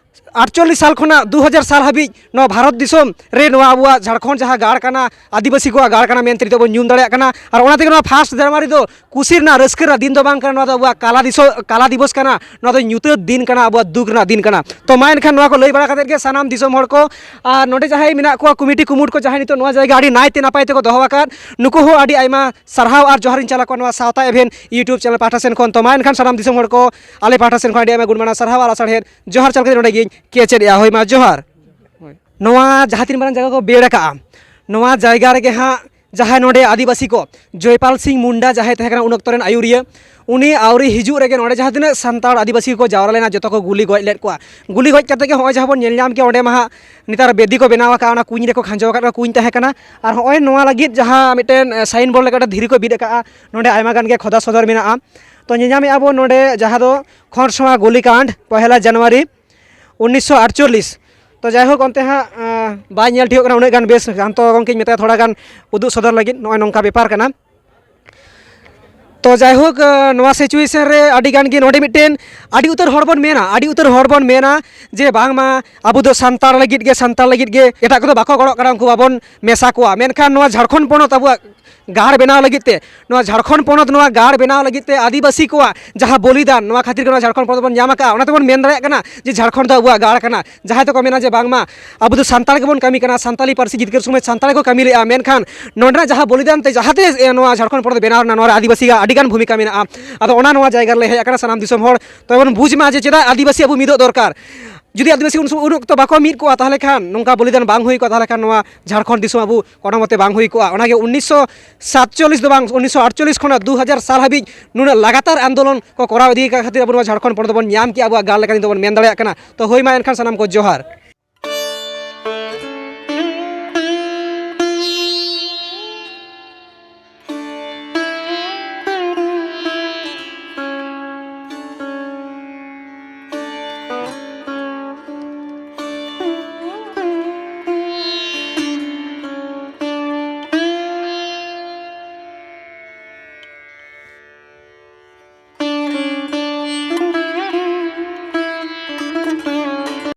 ᱟᱴᱪᱚᱞᱞᱤᱥ ᱥᱟᱞ ᱠᱷᱚᱱᱟᱜ ᱫᱩ ᱦᱟᱡᱟᱨ ᱥᱟᱞ ᱦᱟᱹᱵᱤᱡ ᱱᱚᱣᱟ ᱵᱷᱟᱨᱚᱛ ᱫᱤᱥᱚᱢ ᱨᱮ ᱱᱚᱣᱟ ᱟᱵᱚᱣᱟᱜ ᱡᱷᱟᱲᱠᱷᱚᱸᱰ ᱡᱟᱦᱟᱸ ᱜᱟᱲ ᱠᱟᱱᱟ, ᱟᱹᱫᱤᱵᱟᱹᱥᱤ ᱠᱚᱣᱟᱜ ᱜᱟᱲ ᱠᱟᱱᱟ ᱢᱮᱱᱛᱮ ᱱᱤᱛᱚᱜ ᱵᱚᱱ ᱧᱩᱢ ᱫᱟᱲᱮᱭᱟᱜ ᱠᱟᱱᱟ᱾ ᱟᱨ ᱚᱱᱟ ᱛᱮᱜᱮ ᱱᱚᱣᱟ ᱯᱷᱟᱥᱴ ᱡᱟᱱᱩᱣᱟᱨᱤ ᱫᱚ ᱠᱩᱥᱤ ᱨᱮᱱᱟᱜ, ᱨᱟᱹᱥᱠᱟᱹ ᱨᱮᱱᱟᱜ ᱫᱤᱱ ᱫᱚ ᱵᱟᱝ ᱠᱟᱱᱟ, ᱱᱚᱣᱟ ᱫᱚ ᱟᱵᱚᱣᱟᱜ ᱠᱟᱞᱟ ᱫᱤᱥᱚ-, ᱠᱟᱞᱟ ᱫᱤᱵᱚᱥ ᱠᱟᱱᱟ, ᱱᱚᱣᱟ ᱫᱚ ᱧᱩᱛᱟᱹᱛ ᱫᱤᱱ ᱠᱟᱱᱟ, ᱟᱵᱚᱣᱟᱜ ᱫᱩᱠ ᱨᱮᱱᱟᱜ ᱫᱤᱱ ᱠᱟᱱᱟ᱾ ᱛᱚ, ᱢᱟ ᱮᱱᱠᱷᱟᱱ ᱱᱚᱣᱟ ᱠᱚ ᱞᱟᱹᱭ ᱵᱟᱲᱟ ᱠᱟᱛᱮᱫ ᱜᱮ ᱥᱟᱱᱟᱢ ᱫᱤᱥᱚᱢ ᱦᱚᱲ ᱠᱚ ᱟᱨ ᱱᱚᱰᱮ ᱡᱟᱦᱟᱸᱭ ᱢᱮᱱᱟᱜ ᱠᱚᱣᱟ ᱠᱚᱢᱤᱴᱤ ᱠᱩᱢᱩᱴ ᱠᱚ, ᱡᱟᱦᱟᱸᱭ ᱱᱤᱛᱚᱜ ᱱᱚᱣᱟ ᱡᱟᱭᱜᱟ ᱟᱹᱰᱤ ᱱᱟᱭᱛᱮ ᱱᱟᱯᱟᱭ ᱛᱮᱠᱚ ᱫᱚᱦᱚ ᱟᱠᱟᱫ, ᱱᱩᱠᱩ ᱦᱚᱸ ᱟᱹᱰᱤ ᱟᱭᱢᱟ ᱥᱟᱨᱦᱟᱣ ᱟᱨ ᱡᱚᱦᱟᱨᱤᱧ ᱪᱟᱞ ᱟᱠᱚᱣᱟ ᱱᱚᱣᱟ ᱥᱟᱶᱛᱟ ᱮᱵᱷᱮᱱ YouTube ᱪᱮᱱᱮᱞ ᱯᱟᱦᱴᱟ ᱥᱮᱱ ᱠᱷᱚᱱ᱾ ᱛᱚ, ᱢᱟ ᱮᱱᱠᱷᱟᱱ ᱥᱟᱱᱟᱢ ᱫᱤᱥᱚᱢ ᱦᱚᱲ ᱠᱚ ᱟᱞᱮ ᱯᱟᱦᱴᱟ ᱥᱮᱱ ᱠᱷᱚᱱ ᱟᱹᱰᱤ ᱟᱭᱢᱟ ᱜᱩᱱᱢᱟᱱᱟᱣ ᱥᱟᱨᱦᱟᱣ ᱟᱨ ᱞᱟᱥᱟᱲᱦᱮᱫ ᱡᱚᱦᱟᱨ ᱪᱟᱞ ᱠᱟᱛᱮ ᱱᱚᱰᱮ ᱜᱤᱧ ᱠᱮᱪᱮᱫᱮᱜᱼᱟ᱾ ᱦᱳᱭ, ᱢᱟ ᱡᱚᱦᱟᱨ᱾ ᱱᱚᱣᱟ ᱡᱟᱦᱟᱸ ᱛᱤᱱ ᱢᱟᱨᱟᱝ ᱡᱟᱭᱜᱟ ᱠᱚ ᱵᱮᱲ ᱟᱠᱟᱜᱼᱟ, ᱱᱚᱣᱟ ᱡᱟᱭᱜᱟ ᱨᱮᱜᱮ ᱦᱟᱸᱜ ᱡᱟᱦᱟᱸᱭ ᱱᱚᱰᱮ ᱟᱹᱫᱤᱵᱟᱹᱥᱤ ᱠᱚ, ᱡᱚᱭᱯᱟᱞ ᱥᱤᱝ ᱢᱩᱱᱰᱟ ᱡᱟᱦᱟᱸᱭ ᱛᱟᱦᱮᱸ ᱠᱟᱱᱟ ᱩᱱ ᱚᱠᱛᱚ ᱨᱮᱱ ᱟᱹᱭᱩᱨᱤᱭᱟᱹ, ᱩᱱᱤ ᱟᱹᱣᱨᱤ ᱦᱤᱡᱩᱜ ᱨᱮᱜᱮ ᱱᱚᱰᱮ ᱡᱟᱦᱟᱸ ᱛᱤᱱᱟᱹᱜ ᱥᱟᱱᱛᱟᱲ ᱟᱹᱫᱤᱵᱟᱹᱥᱤ ᱠᱚ ᱡᱟᱣᱨᱟ ᱞᱮᱱᱟ, ᱡᱚᱛᱚ ᱠᱚ ᱜᱩᱞᱤ ᱜᱚᱡ ᱞᱮᱫ ᱠᱚᱣᱟ᱾ ᱜᱩᱞᱤ ᱜᱚᱡ ᱠᱟᱛᱮ ᱜᱮ ᱦᱚᱸᱜᱼᱚᱭ ᱡᱟᱦᱟᱸ ᱵᱚᱱ ᱧᱮᱞ ᱧᱟᱢ ᱠᱮᱜᱼᱟ, ᱚᱸᱰᱮ ᱢᱟ ᱦᱟᱸᱜ ᱱᱮᱛᱟᱨ ᱵᱮᱫᱤ ᱠᱚ ᱵᱮᱱᱟᱣ ᱟᱠᱟᱫᱼᱟ, ᱚᱱᱟ ᱠᱩᱧ ᱨᱮᱠᱚ ᱠᱷᱟᱸᱡᱚ ᱟᱠᱟᱫ, ᱚᱱᱟ ᱠᱩᱧ ᱛᱟᱦᱮᱸ ᱠᱟᱱᱟ᱾ ᱟᱨ ᱦᱚᱸᱜᱼᱚᱭ ᱱᱚᱣᱟ ᱞᱟᱹᱜᱤᱫ ᱡᱟᱦᱟᱸ ᱢᱤᱫᱴᱮᱱ, ᱮ, ᱥᱟᱭᱤᱱ ᱵᱳᱨᱰ ᱞᱮᱠᱟ ᱢᱤᱫᱴᱮᱱ ᱫᱷᱤᱨᱤ ᱠᱚ ᱵᱤᱫ ᱟᱠᱟᱫᱼᱟ, ᱱᱚᱰᱮ ᱟᱭᱢᱟ ᱜᱟᱱ ᱜᱮ ᱠᱷᱚᱫᱟ ᱥᱚᱫᱚᱨ ᱢᱮᱱᱟᱜᱼᱟ᱾ ᱛᱚ, ᱧᱮᱞᱧᱟᱢᱮᱫᱼᱟ ᱵᱚᱱ ᱱᱚᱰᱮ ᱡᱟᱦᱟᱸ ᱫᱚ ᱠᱷᱚᱸᱰᱥᱚᱣᱟ ᱜᱩᱞᱤᱠᱟᱱᱰ, ᱯᱚᱦᱮᱞᱟ ᱡᱟᱱᱩᱣᱟᱨᱤ ᱩᱱᱤᱥᱥᱚ ᱟᱴᱪᱚᱞᱞᱤᱥ᱾ ᱛᱚ, ᱡᱟᱭᱦᱳᱠ, ᱚᱱᱛᱮ ᱦᱟᱸᱜ, ᱟᱸ, ᱵᱟᱭ ᱧᱮᱞ ᱴᱷᱤᱠᱚᱜ ᱠᱟᱱᱟ ᱩᱱᱟᱹᱜ ᱜᱟᱱ ᱵᱮᱥ᱾ ᱦᱟᱱᱛᱚ ᱜᱚᱢᱠᱮᱧ ᱢᱮᱛᱟᱭᱟ ᱛᱷᱚᱲᱟ ᱜᱟᱱ ᱩᱫᱩᱜ ᱥᱚᱫᱚᱨ ᱞᱟᱹᱜᱤᱫ, ᱱᱚᱜᱼᱚᱭ ᱱᱚᱝᱠᱟ ᱵᱮᱯᱟᱨ ᱠᱟᱱᱟ᱾ ᱛᱚ, ᱡᱟᱭᱦᱳᱠ, ᱟᱸ, ᱱᱚᱣᱟ situation ᱨᱮ ᱟᱹᱰᱤ ᱜᱟᱱ ᱜᱮ ᱱᱚᱰᱮ ᱢᱤᱫᱴᱮᱱ ᱟᱹᱰᱤ ᱩᱛᱟᱹᱨ ᱦᱚᱲ ᱵᱚᱱ ᱢᱮᱱᱟ, ᱟᱹᱰᱤ ᱩᱛᱟᱹᱨ ᱦᱚᱲ ᱵᱚᱱ ᱢᱮᱱᱟ ᱡᱮ ᱵᱟᱝᱢᱟ ᱟᱵᱚ ᱫᱚ ᱥᱟᱱᱛᱟᱲ ᱞᱟᱹᱜᱤᱫ ᱜᱮ, ᱥᱟᱱᱛᱟᱲ ᱞᱟᱹᱜᱤᱫ ᱜᱮ, ᱮᱴᱟᱜ ᱠᱚᱫᱚ ᱵᱟᱠᱚ ᱜᱚᱲᱚᱜ ᱠᱟᱱᱟ, ᱩᱱᱠᱩ ᱵᱟᱵᱚᱱ ᱢᱮᱥᱟ ᱠᱚᱣᱟ᱾ ᱢᱮᱱᱠᱷᱟᱱ ᱱᱚᱣᱟ ᱡᱷᱟᱲᱠᱷᱚᱸᱰ ᱯᱚᱱᱚᱛ ᱟᱵᱚᱣᱟᱜ ᱜᱟᱲ ᱵᱮᱱᱟᱣ ᱞᱟᱹᱜᱤᱫ ᱛᱮ, ᱱᱚᱣᱟ ᱡᱷᱟᱲᱠᱷᱚᱸᱰ ᱯᱚᱱᱚᱛ ᱱᱚᱣᱟ ᱜᱟᱲ ᱵᱮᱱᱟᱣ ᱞᱟᱹᱜᱤᱫ ᱛᱮ ᱟᱹᱫᱤᱵᱟᱹᱥᱤ ᱠᱚᱣᱟᱜ ᱡᱟᱦᱟᱸ ᱵᱚᱞᱤᱫᱟᱱ, ᱱᱚᱣᱟ ᱠᱷᱟᱹᱛᱤᱨ ᱜᱮ ᱱᱚᱣᱟ ᱡᱷᱟᱲᱠᱷᱚᱸᱰ ᱯᱚᱱᱚᱛ ᱵᱚᱱ ᱧᱟᱢ ᱟᱠᱟᱫᱼᱟ᱾ ᱚᱱᱟ ᱛᱮᱵᱚᱱ ᱢᱮᱱ ᱫᱟᱲᱮᱭᱟᱜ ᱠᱟᱱᱟ ᱡᱮ ᱡᱷᱟᱲᱠᱷᱚᱸᱰ ᱫᱚ ᱟᱵᱚᱣᱟᱜ ᱜᱟᱲ ᱠᱟᱱᱟ᱾ ᱡᱟᱦᱟᱸᱭ ᱫᱚᱠᱚ ᱢᱮᱱᱟ ᱡᱮ ᱵᱟᱝᱢᱟ ᱟᱵᱚ ᱫᱚ ᱥᱟᱱᱛᱟᱲ ᱜᱮᱵᱚᱱ ᱠᱟᱹᱢᱤ ᱠᱟᱱᱟ, ᱥᱟᱱᱛᱟᱞᱤ ᱯᱟᱹᱨᱥᱤ ᱡᱤᱛᱠᱟᱹᱨ ᱥᱚᱢᱚᱭ ᱥᱟᱱᱛᱟᱲ ᱜᱮᱠᱚ ᱠᱟᱹᱢᱤ ᱞᱮᱫᱼᱟ, ᱢᱮᱱᱠᱷᱟᱱ ᱱᱚᱸᱰᱮᱱᱟᱜ ᱡᱟᱦᱟᱸ ᱵᱚᱞᱤᱫᱟᱱ ᱛᱮ ᱡᱟᱦᱟᱸᱛᱮ, ᱮ, ᱱᱚᱣᱟ ᱡᱷᱟᱲᱠᱷᱚᱸᱰ ᱯᱚᱱᱚᱛ ᱵᱮᱱᱟᱣ ᱨᱮᱱᱟᱜ, ᱱᱚᱣᱟ ᱨᱮ ᱟᱹᱫᱤᱵᱟᱹᱥᱤᱭᱟᱜ ᱟᱹᱰᱤᱜᱟᱱ ᱵᱷᱩᱢᱤᱠᱟ ᱢᱮᱱᱟᱜᱼᱟ᱾ ᱟᱫᱚ ᱚᱱᱟ ᱱᱚᱣᱟ ᱡᱟᱭᱜᱟ ᱨᱮᱞᱮ ᱦᱮᱡ ᱟᱠᱟᱱᱟ ᱥᱟᱱᱟᱢ ᱫᱤᱥᱚᱢ ᱦᱚᱲ᱾ ᱛᱚᱵᱮ ᱵᱚᱱ ᱵᱩᱡᱽ ᱢᱟ ᱡᱮ ᱪᱮᱫᱟᱜ ᱟᱹᱫᱤᱵᱟᱹᱥᱤ ᱟᱵᱚ ᱢᱤᱫᱚᱜ ᱫᱚᱨᱠᱟᱨ᱾ ᱡᱩᱫᱤ ᱟᱹᱫᱤᱵᱟᱹᱥᱤ ᱩᱱ ᱥᱚᱢᱚᱭ, ᱩᱱ ᱚᱠᱛᱚ ᱵᱟᱠᱚ ᱢᱤᱫ ᱠᱚᱜᱼᱟ, ᱛᱟᱦᱚᱞᱮ ᱠᱷᱟᱱ ᱱᱚᱝᱠᱟ ᱵᱚᱞᱤᱫᱟᱱ ᱵᱟᱝ ᱦᱩᱭ ᱠᱚᱜᱼᱟ, ᱛᱟᱦᱚᱞᱮ ᱠᱷᱟᱱ ᱱᱚᱣᱟ ᱡᱷᱟᱲᱠᱷᱚᱸᱰ ᱫᱤᱥᱚᱢ ᱟᱵᱚ ᱠᱳᱱᱳ ᱢᱚᱛᱮ ᱵᱟᱝ ᱦᱩᱭ ᱠᱚᱜᱼᱟ᱾ ᱚᱱᱟᱜᱮ ᱩᱱᱤᱥᱥᱚ ᱥᱟᱛᱪᱚᱞᱞᱤᱥ ᱫᱚ ᱵᱟᱝ, ᱩᱱᱤᱥᱥᱚ ᱟᱴᱪᱚᱞᱞᱤᱥ ᱠᱷᱚᱱᱟᱜ ᱫᱩ ᱦᱟᱡᱟᱨ ᱥᱟᱞ ᱦᱟᱹᱵᱤᱡ ᱱᱩᱱᱟᱹᱜ ᱞᱟᱜᱟᱛᱟᱨ ᱟᱱᱫᱳᱞᱚᱱ ᱠᱚ ᱠᱚᱨᱟᱣ ᱤᱫᱤ ᱟᱠᱟᱫ ᱠᱷᱟᱹᱛᱤᱨ ᱟᱵᱚ ᱱᱚᱣᱟ ᱡᱷᱟᱲᱠᱷᱚᱸᱰ ᱯᱚᱱᱚᱛ ᱵᱚᱱ ᱧᱟᱢ ᱠᱮᱜᱼᱟ, ᱟᱵᱚᱣᱟᱜ ᱜᱟᱲ ᱞᱮᱠᱟ ᱱᱤᱛᱚᱜ ᱵᱚᱱ ᱢᱮᱱ ᱫᱟᱲᱮᱭᱟᱜ ᱠᱟᱱᱟ᱾ ᱛᱚ ᱦᱳᱭ ᱢᱟ ᱮᱱᱠᱷᱟᱱ ᱥᱟᱱᱟᱢ ᱠᱚ ᱡᱚᱦᱟᱨ᱾